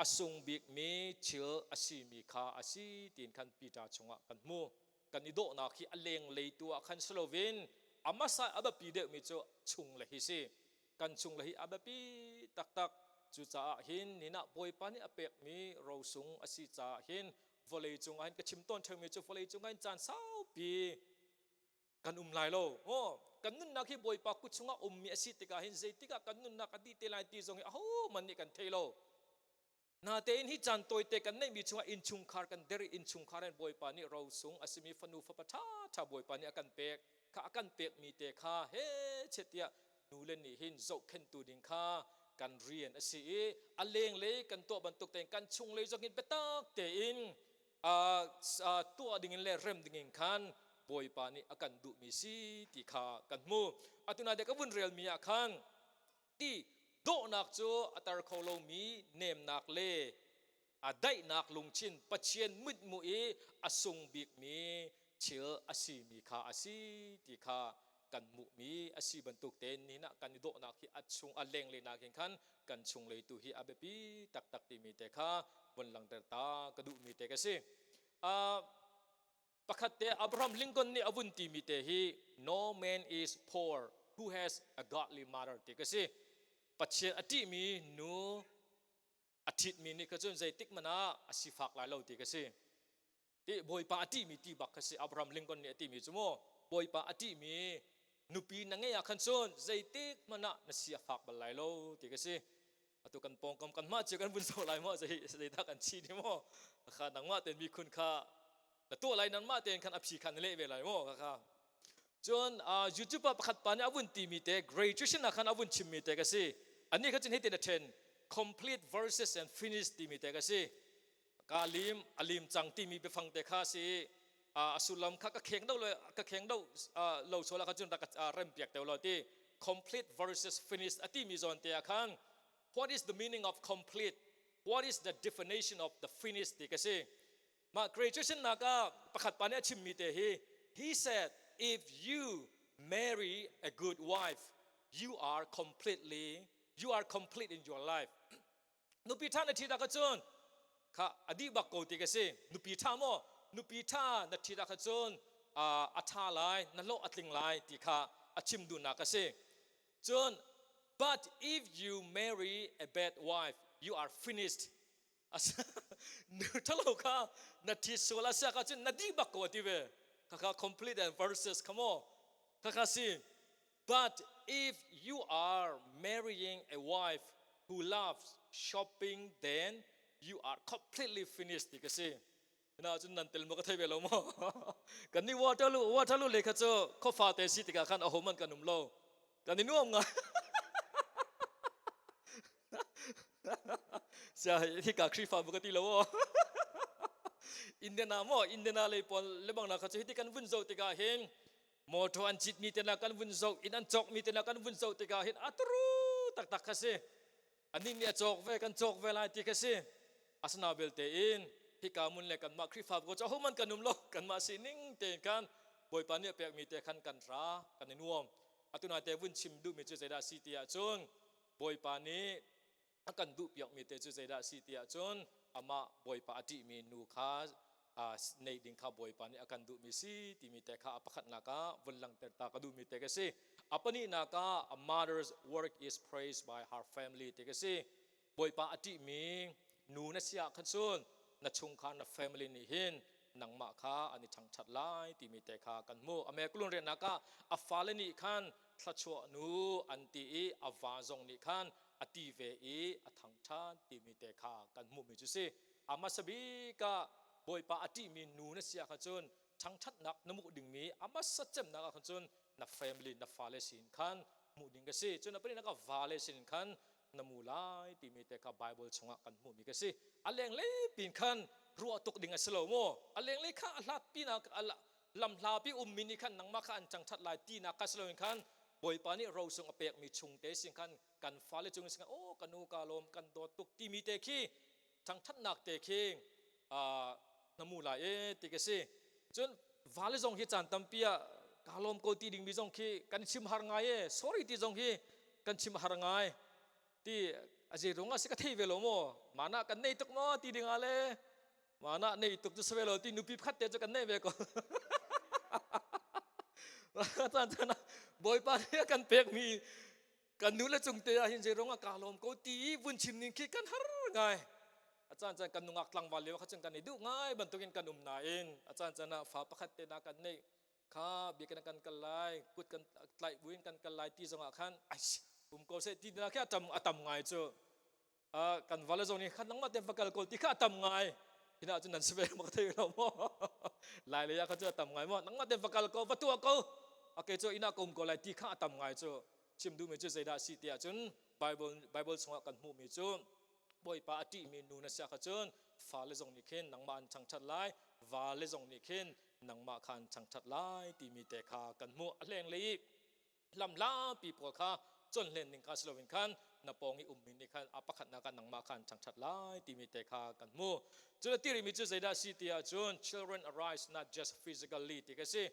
a sung bikmi thil a simi kha a si, tiin khan Peter chungah kan hmu. Kan i dawhnak hi a lenglei tu ah khan si loin a masa a biapi deuhmi cu chungle hi si. Kan chungle hi a biapi taktak. Cucaah hin hinah Bawipa nih a pekmi ro sung a si caah hin vawlei cungah hin ka chim tawn ṭheumi cu vawlei cungah hin caan saupi kan um lai lo. Aw, kan nunnak hi Bawipa kut chungah ummi a si tikah hin zeitikah kan nunnak a dihte lai ti zong hi ahohmanh nih kan thei lo. Nate in hi caan tawite kan neihmi chungah innchungkhar kan derh i innchungkhar in Bawipa nih ro sung a simi fanu fapa ṭha ṭha Bawipa nih a kan pek kha, a kan pekmi te kha he chiat tiah nu le nih hin zohkhenhtu ding kha kan rian a si i a lenglei kan tuah bantuk tein kan chunglei zong hin biatak tein a, a, tuah dingin le rem dingin khan Bawipa nih a kan duhmi si ti kha kan hmu. A tunate ka vun relmi ah khan ti dawhnak cu a tar kho lomi nemnak le a daihnak lungchin Pathian mitmuh i a sung bikmi thil a simi kha a si ti kha kan hmuhmi a si bantuk tein hinah kan i dawhnak hi a chung a lenglei nakin khan kan chunglei tu hi a biapi taktak timi te kha vun langter ta ka duhmi te ka si. A, pakhatte Abraham Lincoln nih a vun timi te hi, "No man is poor who has a godly mother," ti ka si. Pathian a ṭihmi nu a ṭhitmi nih kha cun zeitik manah a sifak lai lo ti ka si. Ti Bawipa a ṭihmi ti bak kha si, Abraham Lincoln nih a timi cu maw? Bawipa a ṭihmi nupi na ngei ah khan cun zeitik manah na si a fak bal lai lo ti ka si. Atu kan pawngkam kan hmah cia kan vun zoh lai maw? Zei, zeidah kan chih ni maw? Kha nangmah ten mi khun kha na tuah lai, nangmah ten khan a phi kha na leh ve lai maw? Kha kha. Cun, aa, YouTube ah pakhat pa nih a vun timi te, graduation ah khan a vun chimmi te ka si. Anih kha cun hiti na ṭhen, complete verses and finish timi te ka si. Ka lim, a lim cang timi biafangte kha si. Aa, a sullam kha ka kheng deuh lo, ka kheng deuh, aa, lo sual ah kha cun rak ka, aa, rempiak deuh lo ti. Complete verses finish a timi zawnte ah khan, what is the meaning of complete? What is the definition of the finish ti ka si. Mah graduation nak ah pakhat pa nih a chimmi te hi. He said, "If you marry a good wife, you are completely, you are complete in your life." Nupi ṭha na ṭhit ah kha cun, kha a dih bak ko ti ka si. Nupi ṭha maw? Nupi ṭha na ṭhit ah kha cun, aa, a ṭha lai, na lawh a tling lai ti kha a chim duhnak a si. Cun, "But if you marry a bad wife, you are finished. A sa, nu tha lo kha na thisual a sia kha cun na dih bak ko a ti ve. Kha kha complete and verses kha maw. Kha kha si. But if you are marrying a wife who loves shopping, then you are completely finished, ti ka si. Hina cun nan tel maw ka thei ve lo maw. Kan ni Waterloo, Waterloo le kha cu khuafate si tikah khan a homan kan um lo. Kan i nuam ngai. Sia, hika Khrihfa bu ka ti lo aw. Indiana maw, Indiana lei pawl le bangna kha cu hiti kan vun zoh tikah hin mawtaw an cit mi tena kan vun zoh, inn an cawk mi tena kan vun zoh tikah hin a turu taktak kha si. A nih nih a cawk ve, kan cawk ve lai ti kha si. A sana belte in hika mun le kanmah Khrihfa bu cu a homan kan um lo, kanmah si ning tein khan Bawipa nih a pek mi te khan kan ra, kan i nuam. A tunate vun chim duh mi cu zeidah si ti ahcun Bawipa nih a kan duhpiak mi te cu zeidah si ti ahcun amah Bawipa a ṭihmi nu kha, aa, neih ding kha Bawipa nih a kan duhmi si timi te kha a pakhatnak ah vun langter ta ka duhmi te ka si. A pahnihnak ah, a mother's work is praised by her family ti ka si. Bawipa a ṭihmi nu na si ah khan cun na chungkhar, na family nih hin nangmah kha an i thangṭhat lai timi te kha kan hmu. A mekulun riannak ah a fale nih khan thluachuah nu an ti i a va zong nih khan a ti ve i a thangṭhat timi te kha kan hmuhmi cu si. A hmasa bik ah Bawipa a ṭihmi nu na si ah khan cun thangṭhatnak na muh dingmi a hmasa cemnak ah khan cun na family, na fale sin khan hmuh ding ka si. Cun a pahnihnak ah vale sin khan na mu lai timi te kha Bible chungah kan hmuhmi ka si. A lenglei pin khan ruah tuk ding a si lo maw? A lenglei kha a hlatpinak a la-, lamhlapi ummi nih khan nangmah kha an thangṭhat lai tinak kha si loin khan Bawipa nih ro sung a pekmi chungte sin khan kan fale cung sin khan, aw, ka nu ka lawm kan dawt tuk timi te khi thangṭhatnak te khi, aa, na mu lai e ti ka si. Cun vale zong hi caan tampi ah ka lawm ko ti dingmi zong khi kan chim har ngai e, sorry ti zong hi kan chim har ngai. Ti a zei ruangah si ka thei ve lo maw? Manah kan nei tuk maw ti dingah le manah nei tuk cu si ve lo ti nupi pakhatte cu kan nei ve ko. Caan caan ah Bawipa nih a kan pekmi kan nu le cungte ah hin zei ruangah ka lawm ko ti i vun chim ning khi kan har ngai. A caan caan kan nungak tlangval lio kha cun kan i duh ngai bantukin kan um nain a caan caan ah fa pakhatte na kan neih kha biakinn ah kan kal lai, kut kan tlaih buin kan kal lai ti zongah khan, ai, um ko seh ti dingah khi a tam, a tam ngai cu. Ah, kan vale zong nih khan nangmah te va kal ko ti kha a tam ngai. Hina cun nan si ve maw ka thei lo maw? Lai lei ah kha cu a tam ngai maw? Nangmah te va kal ko, va tuah ko. A kei cu inn ah ka um ko lai ti kha a tam ngai cu. Chim duhmi cu zeidah si ti ahcun Bible, Bible chungah kan hmuhmi cu Bawipa a ṭihmi nu na si ah kha cun fale zong nih khin nangmah an thangṭhat lai, vale zong nih khin nangmah kha an thangṭhat lai timi te kha kan hmuh. A lenglei i lamhlapi pawl kha cawnhlen ning kha si loin khan na pawng i ummi nih khan a pakhatnak ah nangmah kha an thangṭhat lai timi te kha kan hmu. Cun a ti rihmi cu zeidah si ti ahcun children arise not just physically ti ka si.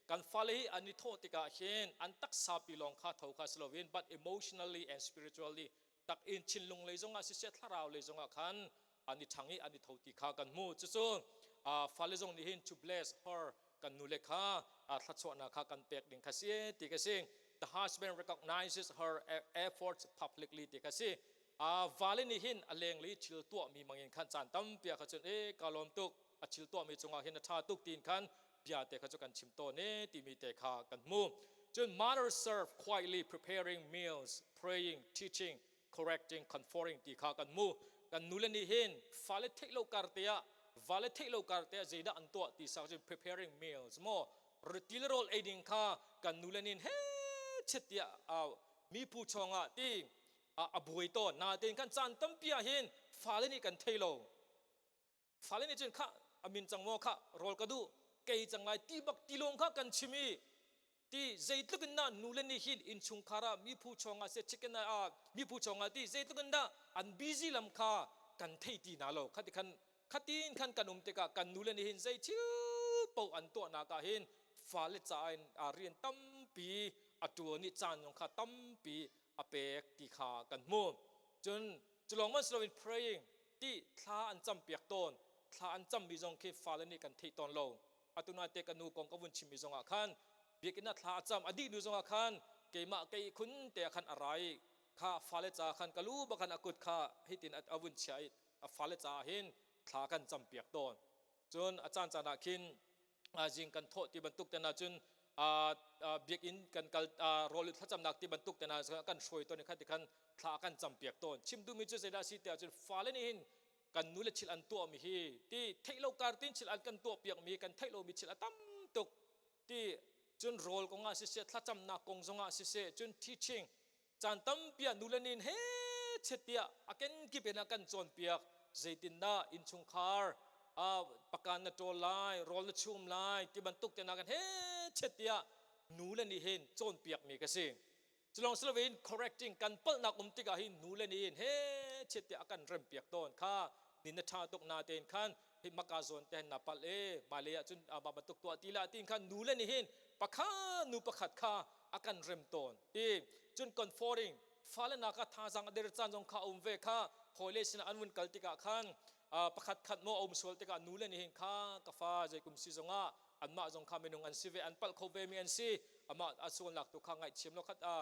Kan fale hi an i thawh tikah hin an taksapi lawng kha tho kha si loin, but emotionally and spiritually takin thinlung lei zongah sisia, thlarau lei zongah khan an i thang i an i tho ti kha kan hmu. Cucu, aa, fale zong nih hin to bless her, kan nu le kha, aa, thluachuahnak kha kan pek ding kha si e ti ka si. The husband recognizes her e-, efforts publicly ti ka si. Aa, vale nih hin a lenglei thil tuahmi mangin khan caan tampi ah kha cun, e, ka lawm tuk, a thil tuahmi cungah hin a ṭha tuk tiin khan biate kha cu kan chim tawn e timi te kha kan hmu. Cun mothers serve quietly, preparing meals, praying, teaching, correcting, comforting ti kha kan hmu. Kan nu le nih hin fale theih lo karte ah, vale theih lo karte ah zeidah an tuah ti sa cun preparing meals maw, riti le rawl ei ding kha kan nu le nih hin he chet tiah, aa, mi phu chawngah ti, aa, a buai tawn. Natein khan caan tampi ah hin fale nih kan thei lo. Fale nih cun kha a min cang maw kha rawl ka duh, kei cang lai ti bak ti lawng kha kan chim i ti, zeitluk in dah nu le nih hin innchungkhar ah mi phu chawngah se chicken ah, mi phu chawngah ti zeitluk in dah an busy lam kha kan thei ti na lo. Khatin khan, khatin khan kan um tikah kan nu le nih hin zei thil paoh an tuahnak ah hin fale caah hin, aa, rian tampi a ṭuan i caan zong kha tampi a pek ti kha kan hmu. Cun cu lawng man si loin praying ti thla an campiak tawn, thla an cammi zong khi fale nih kan theih tawn lo. A tunate ka nu kong ka vun chimmi zongah khan biakinn ah thla a cam, a dihnu zongah khan keimah kei khunte ah khan a ra i kha fale ca khan ka lu bak khan a kut kha hitin a, a vun chia i a fale ca hin thla kan campiak tawn. Cun a caan caan ah khin a, zing kan thawh ti bantuk tena cun a, a, biakinn kan kal a, rawl thlacamnak ti bantuk tena kan hruai tawn i khan ti khan thla kan campiak tawn. Chim duhmi cu zeidah a si tiah cun fale nih hin kan nu le chil an tuahmi hi ti theih lo kartin chil an kan tuahpiakmi hi kan theih lomi chil a tam tuk ti cun rawl kongah siseh, thlacamnak kong zongah siseh, cun teaching caan tampi ah nu le nih in he chet tiah a kenkip in a kan cawnpiak. Zeitindah innchungkhar a, pakan na ṭawl lai, rawl na chum lai ti bantuk tena kan he chet tiah nu le nih hin cawnpiakmi ka si. Culawng si loin correcting kan palhnak um tikah hin nu le nih in he chet tiah a kan rempiak tawn kha. Nin na ṭha tuk natein khan hi maka zawn te hin na palh e, mailei ah cun a, mah bantuk tuah ti lah tiin khan nu le nih hin pakhat nu pakhat kha a kan rem tawn ti. Cun comforting fale nak a thazaang a der caan zong kha a um ve kha. Hawile sinah an vun kal tikah khan a, pakhat khat maw a um sual tikah nu le nih hin kha ka fa zeikum si zongah anmah zong kha minung an si ve, an palh kho vemi an si. Amah a sualnak tu kha ngaihthiam lo khat a,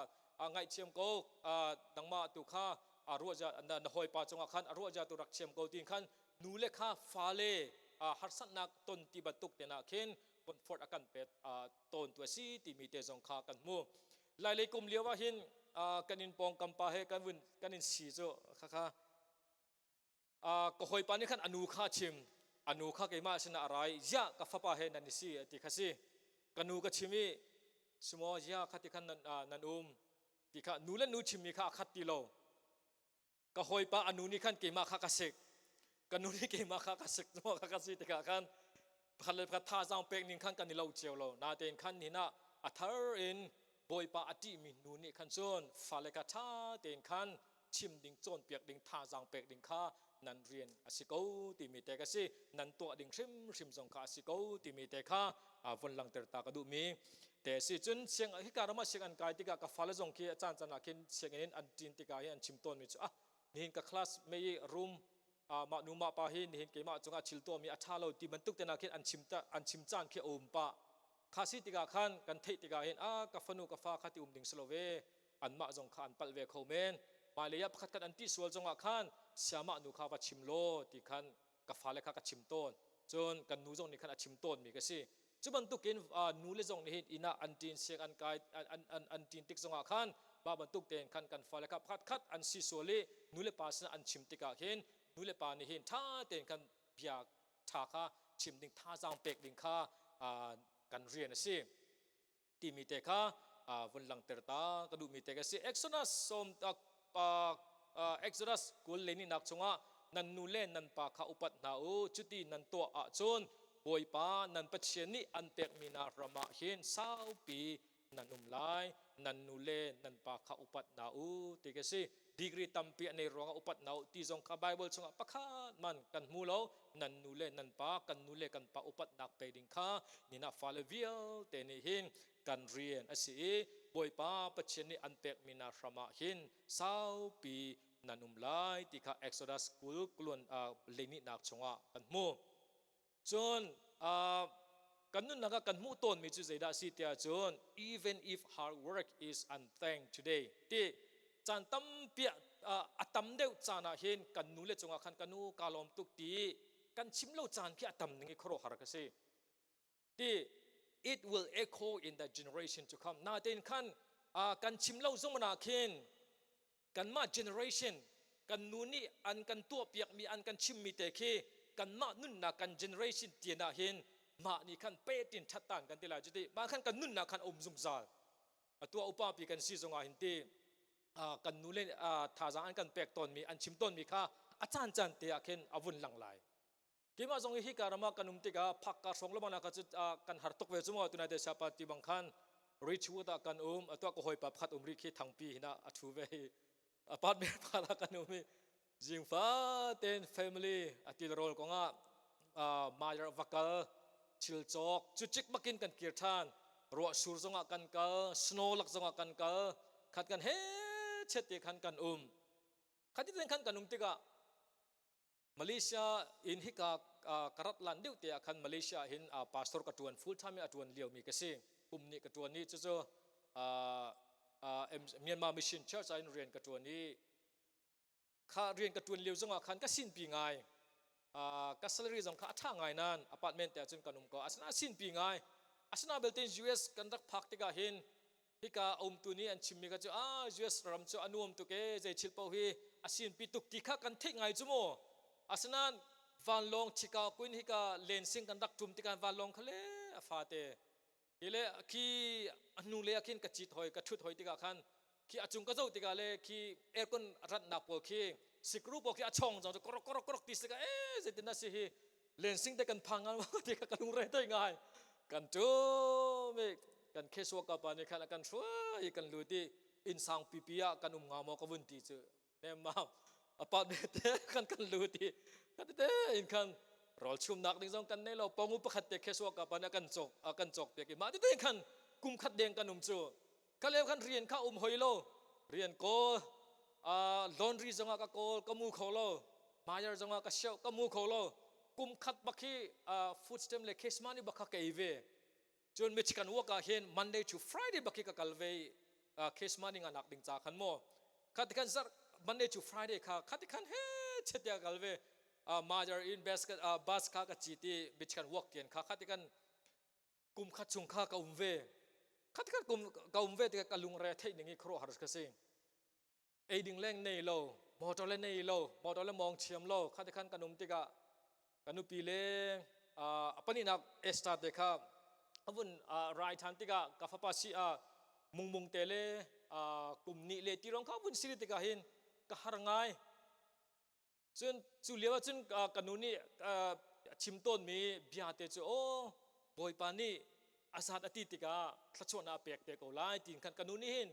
a ngaihthiam ko a, nangmah tu kha a ruahzia na, na hawipa cungah khan a ruahzia tu rak thiam ko tiin khan nu le kha fale a, harsatnak ton ti bantuk tenah khin comfort a kan pek a, tawntu a si timi te zong kha kan hmu. Lailei kum lio ah hin a, kan inn pawngkam pa he kan vun kan inn si cu kha kha a, ka hawipa nih khan a nu kha a chim. A nu kha keimah sinah a ra i ziah ka fapa he nan i si a ti kha si. Ka nu ka chim i simaw ziah kha ti khan nan, a, nan um ti kha nu le nu chimmi kha a khat ti lo. Ka hawipa a nu nih khan keimah kha ka sik. Ka nu nih keimah kha ka sik maw kha ka si tikah khan pakhat le pakhat thazaang pek ning khan kan i lo cio lo. Natein khan hinah a thar in Bawipa a ṭihmi nu nih khan cun fale kha ṭha tein khan chim ding, cawnpiak ding, thazaang pek ding kha nan rian a si ko timi te ka si. Nan tuah ding hrimhrim zong kha a si ko timi te kha a, vun langter ta ka duhmi te a si. Cun siang, hika ramah siang an kai tikah ka fale zong khi a caan caan ah khin sianginn in an ṭin tikah hi an chim tawnmi cu a, nihin ka classmate i room a, mah nu mah pa hi nihin keimah cungah thil tuahmi a ṭha lo ti bantuk tenah khin an chim ta, an chim caan khi a um pah. Kha si tikah khan kan theih tikah hin a, ka fanu ka fa kha ti um ding si lo ve. Anmah zong kha an palh ve kho men. Mailei ah pakhat khat an tih sual zongah khan siamah nu kha va chim law ti khan ka fale kha ka chim tawn. Cun kan nu zong nih khan a chim tawnmi ka si. Cu bantukin a, nu le zong nih hin inn ah an ṭin siang an kai an, an, an, an ṭin tik zongah khan mah bantuk tein khan kan fale kha pakhat khat an si sual i nu le pa sinah an chim tikah hin nu le pa nih hin ṭha tein khan bia ṭha kha chim ding, thazaang pek ding kha a, kan rian a si timi te kha a, vun langter ta ka duhmi te ka si. Exodus sawm a, a, a, Exodus kul le nihnak chungah nan nu le nan pa kha upat hna u, cuti nan tuah ahcun Bawipa nan Pathian nih an pekmi na ramah hin saupi nan um lai, nan nu le nan pa kha upat hna u ti ka si. Degree tampi a nei ruangah upat hna u ti zong kha Baibal chungah pakhat man kan hmu lo. Nan nu le nan pa, kan nu le kan pa upatnak pe ding kha ninah fale vialte nih hin kan rian a si i Bawipa Pathian nih an pekmi na ramah hin saupi nan um lai ti kha Exodus kul kuluan, aa, leinihnak chungah kan hmu. Cun, aa, kan nunnak ah kan hmuh tawnmi cu zeidah a si tiah cun, "Even if hard work is unthanked today," ti caan tampi ah, aa, a tam deuh caan ah hin kan nu le cungah khan, "Ka nu, ka lawm tuk," ti kan chim lo caan khi a tam ning i khuaruahhar ka si. Ti, "It will echo in the generation to come." Natein khan, aa, kan chim lo zong ah khin kanmah generation, kan nu nih an kan tuahpiakmi, an kan chimmi te khi kanmah nunnak kan generation tianah hin mah nih khan petin ṭhat tan kan ti lai. Cuti mah khan kan nunnak khan a um zungzal. A tuah upapi kan si zongah hin ti, aa, kan nu le, aa, thazaang an kan pek tawnmi, an chim tawnmi kha a caan caan te ah khin a vun lang lai. Keimah zong hi hika ramah kan um tikah phakka hrawng lo bangnak kha cu, aa, kan har tuk ve cu maw, tunate siapa ti bang khan Ridgewood ah kan um, a tuah ka hawipa pakhat um rih khi Thangpi hinah a ṭhu ve hi. Apartment pakhat ah kan um hi. Zingfa ten family a til rawl kongah, aa, Meyer va kal, thil cawk, cu cik bakin kan kir ṭhan, ruahsur zongah kan kal, snow lak zongah kan kal, khat kan he chet ti khan kan um. Khat ih khan kan um tikah, Malaysia in hika, aa, ka rat lan deuh te ah khan Malaysia ah hin, aa, pastor ka ṭuan, full time in a ṭuan liomi ka si. Kum nih ka ṭuan i cucu, aa, aa, Myanmar Mission Church ah in rian ka ṭuan hi. Kha rian ka ṭuan liau zongah khan ka sinpi ngai. Aa, ka salary zong kha a ṭha ngai nan apartment te ah cun kan um ko. Asinain a sinpi ngai. Asinain belte in U S kan rak phak tikah hin hika a um tuni an chimmi kha cu, ah, U S ram cu a nuam tuk e, zei thil paoh hi a sinpi tuk ti kha kan theih ngai cu maw? Asinain vanlawng thika kuin hika lensing kan rak ṭum tikah vanlawng kha le a fate. Hi le khi a hnulei ah khin ka cit hoi, ka ṭhut hoi tikah khan khi a cung ka zoh tikah le khi aircon ratnak pawl khi sikru pawl khi a chawng zong korok, korok, korok ti si tikah, eh, zeitin a si hi, lensing te kan phang ngal maw ti kha ka lungre thei ngai. Kan ṭum i kan caseworker pa nih khan a kan hruai i kan lut i innsang pipi ah kan um ngai maw ka vun ti cu. Nemau a pat vete khan kan lut i khatete in khan rawl chumnak ding zong kan nei lo. Pawng uh pakhatte caseworker pa nih a kan cawk, a kan cawk piak i mah tete in khan kum khat deng kan um cu. Ka leu khan rian kha um hoi lo. Rian kawl, aa, laundry zongah ka kawl ka mu kho lo. Myer zongah ka siauh ka mu kho lo. Kum khat bak hi, aa, food stamp le cash money bak kha kei ve. Cun Michigan work ah hin Monday to Friday bak hi ka kal ve i, aa, cash money ngahnak ding ca khan maw. Khat i khan zarh Monday to Friday kha, khat i khan he chet tiah ka kal ve. Aa, Myer in bus ka, aa, bus kha ka cit i Michigan work kian kha, khat i khan kum khat chung kha ka um ve. Khat khat kum ka um ve tikah ka lungre theih ning i khuaruahhar ka si. Ei ding leng nei lo, motor le nei lo, motor le mawng thiam lo. Khat i khan kan um tikah ka nupi le, aa, a panihnak Esther te kha a vun, aa, rai ṭhan tikah ka fapa si a mungmung te le, aa, kum nih le tirong kha a vun si tikah hin ka har ngai. Cun cu lio ah cun, aa, ka nu nih, aa, a chim tawnmi biate cu, aw, Bawipa nih a zat a ti tikah thluachuahnak a pek te ko lai, tiin khan ka nu nih hin,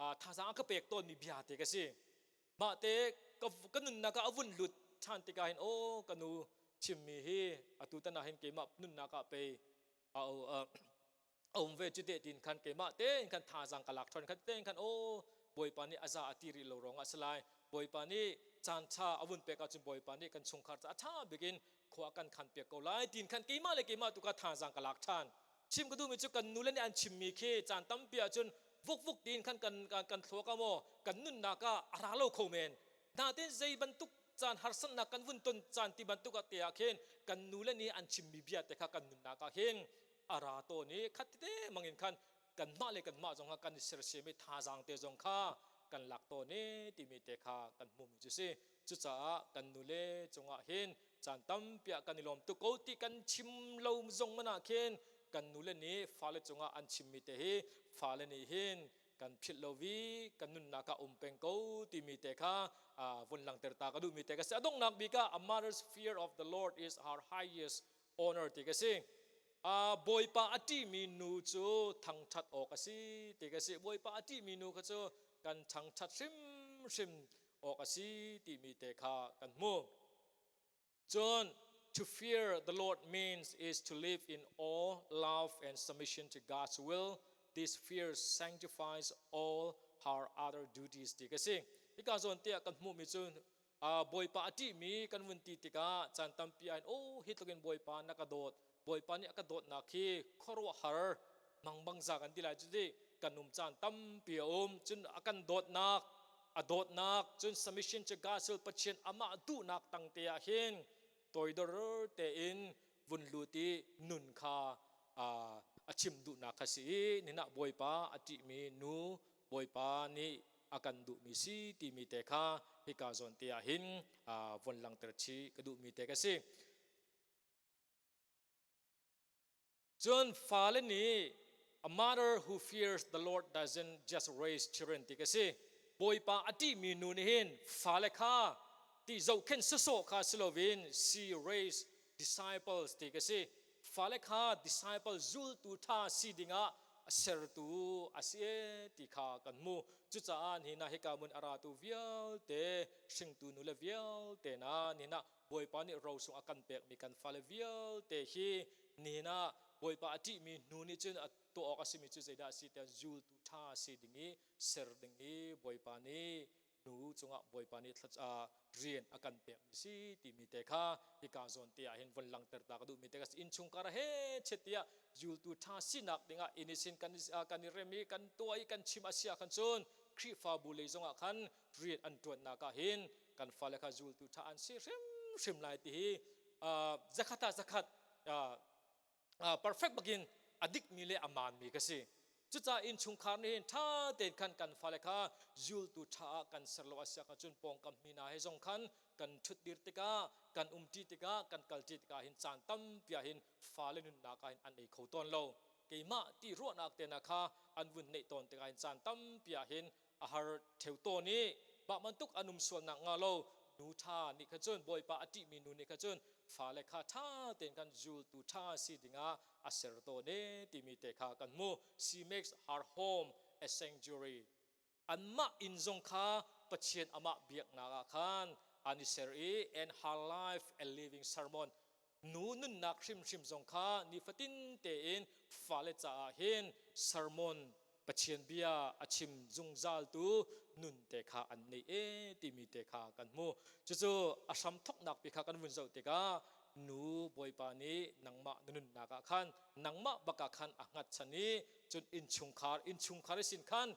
aa, thazaang a ka pek tawnmi biate ka si. Mahte ka, ka nunnak ah a vun lut ṭhan tikah hin, aw, ka nu chimmi hi atu tan ah hin keimah nunnak ah pei a, a, a um ve cu teh, tiin khan keimah tein khan thazaang ka lak ṭhan, khan tein khan, aw, Bawipa nih a za a ti rih lo ruangah a si lai. Bawipa nih caan ṭha a vun pek ahcun Bawipa nih kan chungkhar ca a ṭha bikin khua a kan khanpiak ko lai, tiin khan keimah le keimah tuk ah thazaang ka lak ṭhan. Chim ka duhmi cu kan nu le nih an chimmi khi caan tampi ahcun vukvuk tiin khan kan, kan, kan thluak ah maw, kan nunnak ah a ra lo kho men. Natein zei bantuk caan harsatnak kan vun ton caan ti bantuk ah te ah khin kan nu le nih an chimmi biate kha kan nunnak ah khin a ra tawn i khat tete mangin khan kanmah le kanmah zong kha kan i sersiam i thazaangte zong kha kan lak tawn i timi te kha kan hmuhmi cu si. Cucaah kan nu le cungah hin caan tampi ah kan i lawm tuk ko ti kan chim lo zong man ah khin kan nu le nih fale cungah an chimmi te hi fale nih hin kan philh lo i kan nunnak ah um peng ko timi te kha, aa, vun langter ta ka duhmi te ka si. A donghnak bik ah, a mother's fear of the Lord is her highest honor ti ka si. Aa, Bawipa a ṭihmi nu cu thangṭhat awk a si ti ka si. Bawipa a ṭihmi nu kha cu kan thangṭhat hrimhrim awk a si timi te kha kan hmu. Cun, to fear the Lord means is to live in awe, love, and submission to God's will. This fear sanctifies all her other duties, ti ka si. Hika zawn te ah kan hmuhmi cu, aa, Bawipa a ṭihmi kan vun ti tikah caan tampi ah hin, aw, hi tlukin Bawipa na ka dawt, Bawipa nih a ka dawtnak hi khuaruahhar mangbangza kan ti lai cu ti kan um caan tampi a um. Cun a kan dawtnak, a dawtnak, cun submission to God's will, Pathian amah duhnak tangte ah hin toidor tein vun lut i nun kha, aa, a chim duhnak kha si i, nihin ah Bawipa a ṭihmi nu Bawipa nih a kan duhmi si timi te kha hika zawn te ah hin, aa, vun langter chih ka duhmi te ka si. Cun fale nih, a mother who fears the Lord doesn't just raise children, ti ka si. Bawipa a ṭihmi nu nih hin fale kha ti zohkhenh sawsawh kha si loin, she raise disciples, ti ka si. Fale kha disciple, zultu ṭha si dingah a sertu a si e ti kha kan hmu. Cucaah nihin ah hika mun a ratu vialte, hringtu nu le vialte na nihin ah Bawipa nih ro sung a kan pekmi kan fale vialte hi nihin ah Bawipa a ṭihmi nu nih cun a tuah awk a simi cu zeidah a si tiah zultu ṭha si ding i ser ding i Bawipa nih nu cungah Bawipa nih thla-, aa, rian a kan pekmi si timi te kha hika zawn te ah hin vun langter ta ka duhmi te kha si. Innchungkhar ah he chet tiah zultu ṭha sinak dingah inn ihsin kan, aa, kan i rem i kan tuah i kan chim a si ah khan cun Khrihfabu lei zongah khan rian an tuannak ah hin kan fale kha zultu tha an si hrimhrim lai ti hi, ah, zakhat ah zakhat, ah, ah, perfect bakin a dikmi le a manmi ka si. Cucaah innchungkhar nih hin tha tein khan kan fale kha zultu tha ah kan ser lo a si a kha cun pawngkam hmina he zong khan kan thutdir tikah, kan umṭi tikah, kan kalṭi tikah hin caan tampi ah hin fale nunnak ah hin an ei kho tawn lo. Keimah ti ruahnak tena kha an vun neih tawn tikah hin caan tampi ah hin a har theu tawn ih mah bantuk an um sual naknga lo. Nu tha nih kha cun, Bawipa a ṭihmi nu nih kha cun fale kha tha tein khan zultu tha si dingah a ser tawn e timi te kha kan hmu. She makes her home a sanctuary. Anmah inn zong kha Pathian amah biaknak ah khan an i ser ih, and her life a living sermon. Nu nunnak hrimhrim zong kha nifatin tein fale caah hin sermon, Pathian bia a chim zungzaltu nunte kha an nei e timi te kha kan hmu. Cucu a hramthawk nakpi kha kan vun zoh tikah nu Bawipa nih nangmah na nunnak ah khan nangmah bakah khan a hngatchan ih cun innchungkhar, innchungkhar ihsin khan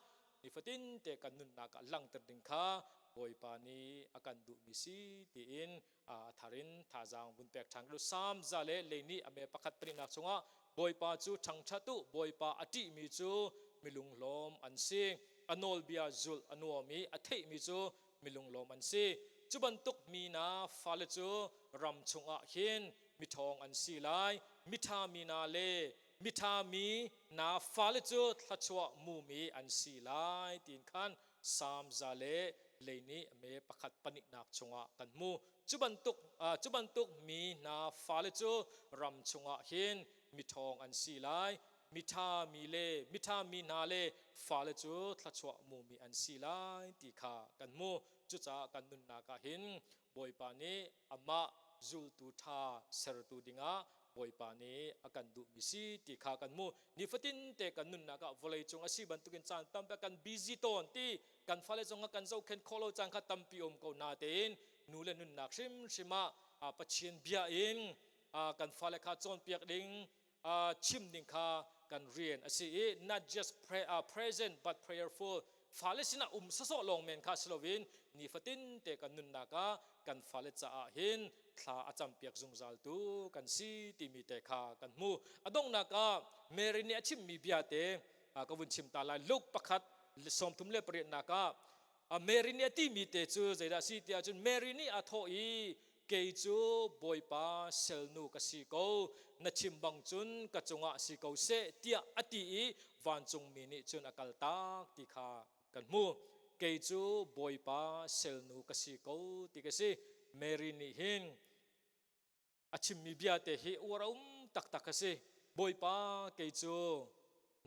nifatin te kan nunnak ah langter ding kha Bawipa nih a kan duhmi si tiin, aa, a tharin thazaang vun pek ṭhan ka duh. Saam za le lei nih a me pakhat panihnak chungah Bawipa cu ṭhangṭhat uh, Bawipa a ṭihmi cu mi lunglawm an si, a nawlbia zulh a nuam ih a theihmi cu mi lunglawm an si. Cu bantuk mi na fale cu ram chungah hin mi ṭhawng an si lai, mi ṭha mi na le mi ṭha mi na fale cu thluachuah mumi an si lai, tiin khan Saam za le lei nih a me pakhat panihnak chungah kan hmu. Cu bantuk, aa, cu bantuk mi na fale cu ram chungah hin mi ṭhawng an si lai, mi ṭha mi le mi ṭha mi na le fale cu thluachuah mumi an si lai ti kha kan hmu. Cucaah kan nunnak ah hin Bawipa nih amah zultu ṭha sertu dingah Bawipa nih a kan duhmi si ti kha kan hmu. Nifatin te kan nunnak ah vawleicung a si bantukin caan tampi ah kan busy tawn ti, kan fale zong kha kan zohkhenh khawh lo caan kha tampi um ko natein nu le nunnak hrimhrim ah, aa, Pathian bia in, aa, kan fale kha cawnpiak ding, aa, chim ding kha kan rian a si ih, not just pre-, aa, present but prayerful. Fale sinah um sawsawh lawng men kha si loin nifatin te kan nunnak ah kan fale caah hin thla a campiak zungzaltu kan si timi te kha kan hmu. A donghnak ah Mary nih a chimmi biate, aa, ka vun chim ta lai. Luke pakhat sawmthum le pariatnak ah, aa, Mary nih a timi te cu zeidah a si ti ahcun Mary nih a thawh ih, "Kei cu Bawipa selnu ka si ko, na chim bang cun ka cungah si ko seh," tiah a ti ih vancungmi nih cun a kaltak ti kha kan hmu. "Kei cu Bawipa selnu ka si ko," ti ka si. Mary nih hin a chimmi biate hi uar a um taktak a si. "Bawipa, kei cu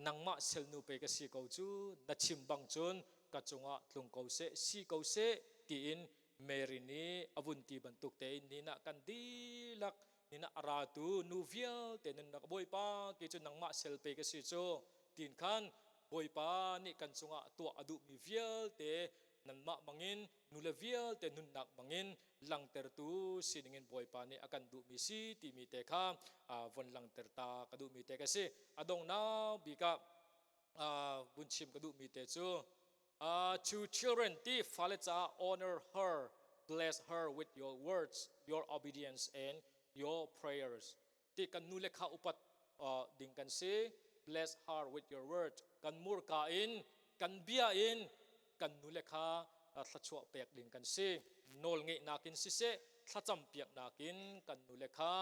nangmah selnu pei ka si ko cu, na chim bang cun ka cungah tlung ko seh, si ko seh," tiin Mary nih a vun ti bantuk tein ninah kan dihlak, ninah a ratu nu vialte nunnak, "Bawipa, kei cu nangmah sel pei ka si cu," tiin khan Bawipa nih kan cungah tuah a duhmi vialte nanmah bangin, nu le vialte nunnak bangin langtertu si dingin Bawipa nih a kan duhmi si timi te kha, aa, von langter ta ka duhmi te ka si. A donghnak bik ah, aa, vun chim ka duhmi te cu, aa, "To children," ti fale caah, "Honor her, bless her with your words, your obedience and your prayers," ti kan nu le kha upat, aa, ding kan si. "Bless her with your word." Kan murka in, kan bia in kan nu le kha, aa, thluachuah pek ding kan si. Nawlngeihnak in siseh, thlacam piaknak in kan nu le kha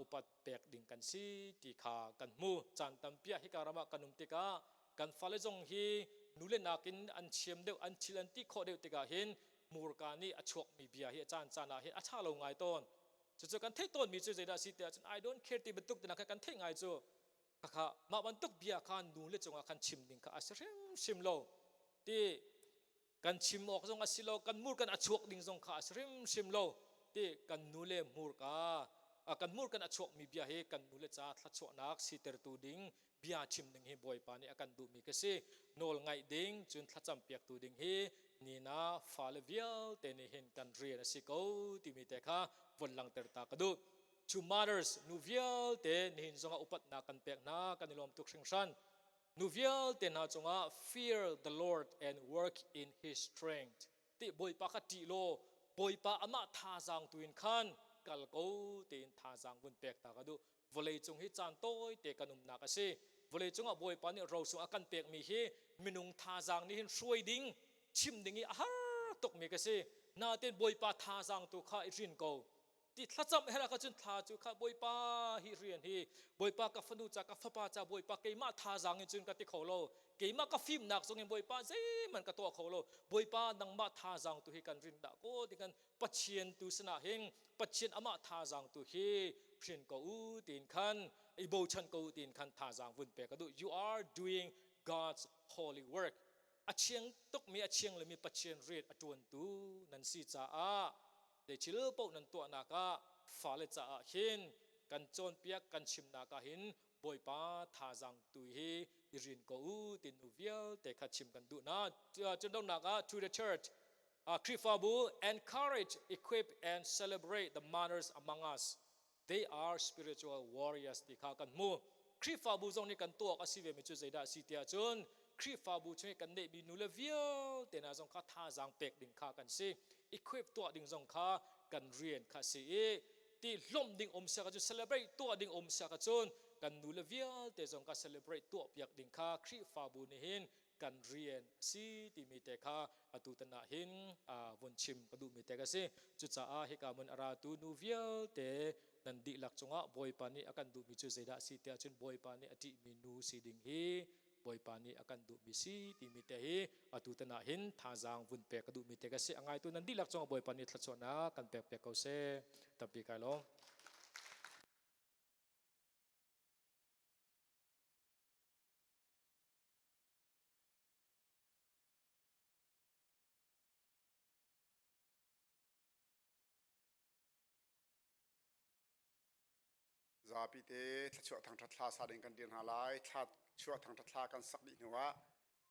upat pek ding kan si ti kha kan hmu. Caan tampi ah hika ram ah kan um tikah kan fale zong hi nu le nakin an thiam deuh, an thil an ti khawh deuh tikah hin murka nih a chuakmi bia hi a caan caan ah hin a ṭha lo ngai tawn. Cucu kan theih tawnmi cu zeidah a si tiah cun, "I don't care," ti bantuk tinak kha kan theih ngai cu. Kha kha mah bantuk bia kha nu le cungah khan chim ding kha a si hrimhrim lo. Ti kan chim awk zong a si lo, kan murka in a chuak ding zong kha a si hrimhrim lo. Ti kan nu le murka, a, kan murka in a chuakmi bia hi kan nu le ca thluachuahnak sitertu ding bia chim ding hi Bawipa nih a kan duhmi ka si. Nawlngaih ding, cun thlacam piaktu ding hi ninah fale vialte nih hin kan rian a si ko timi te kha von langter ta ka duh. "To mothers," nu vialte nihin zongah upatnak kan pek hna kan i lawm tuk hringhran. Nu vialte na cungah, "Fear the Lord and work in his strength." Ti Bawipa kha ṭih law, Bawipa amah thazangtu in khan kal ko, tiin thazang vun pek ta ka duh. Vawlei cung hi caan tawite kan umnak a si. Vawlei cungah Bawipa nih ro sungah a kan pekmi hi minung thazang nih hin hruai ding, chim ding hi a har tukmi ka si. Natein Bawipa thazangtu kha i rin ko. Ti thlacam hela kha cun thla cu kha, Bawipa, hih rian hi, Bawipa, ka fanu ca, ka fapa ca, Bawipa, keimah thazang in cun ka ti kho lo. Keimah ka fimnak zongin, Bawipa, zeihmanh ka tuah kho lo. Bawipa, nangmah thazangtu hi kan rin dah ko, ti khan Pathian tu sinah hin, Pathian amah thazangtu hi rin ko u, tiin khan, i bochan ko u, tiin khan thazang vun pek ka duh. You are doing God's holy work. A thiang tukmi, a thiang lomi Pathian rian a ṭuantu nan si caah, zeici lel paoh nan tuahnak ah, fale caah hin kan cawnpiak, kan chimnak ah hin Bawipa thazangtu hi i rin ko u, tin nu vialte kha chim kan duh na. Cun donghnak ah, to the church, ah, Khrihfabu, encourage, equip and celebrate the martyrs among us. They are spiritual warriors, ti kha kan hmu. Khrihfabu zong nih kan tuak a si ve mi cu zeidah a si tiah cun, Khrihfabu chung i kan neihmi nu le vialte na zong kha thazang pek ding kha kan si. Equip tuah ding zong kha kan rian kha si i, ti hlawm ding um sia kha cun, celebrate tuah ding um sia kha cun, kan nu le vialte zong kha celebrate tuah piak ding kha Khrihfabu nih hin kan rian a si timi te kha atu tanah hin, aa, vun chim ka duhmi te ka si. Cucaah hika mun a ratu nu vialte nan dihlak cungah Bawipa nih a kan duhmi cu zeidah a si tiah cun, Bawipa nih a ṭihmi nu si ding hi Bawipa nih a kan duhmi si timi te hi atu tanah hin thazang vun pek ka duhmi te ka si. A ngaitu nan dihlak cungah Bawipa nih thluachuahnak kan pekpiak ko seh. Tampi kai law. Zapite thluachuah thangṭhat thla sa ding kan dir hna lai. Thluachuah thangṭhat thla kan sak dih hnuah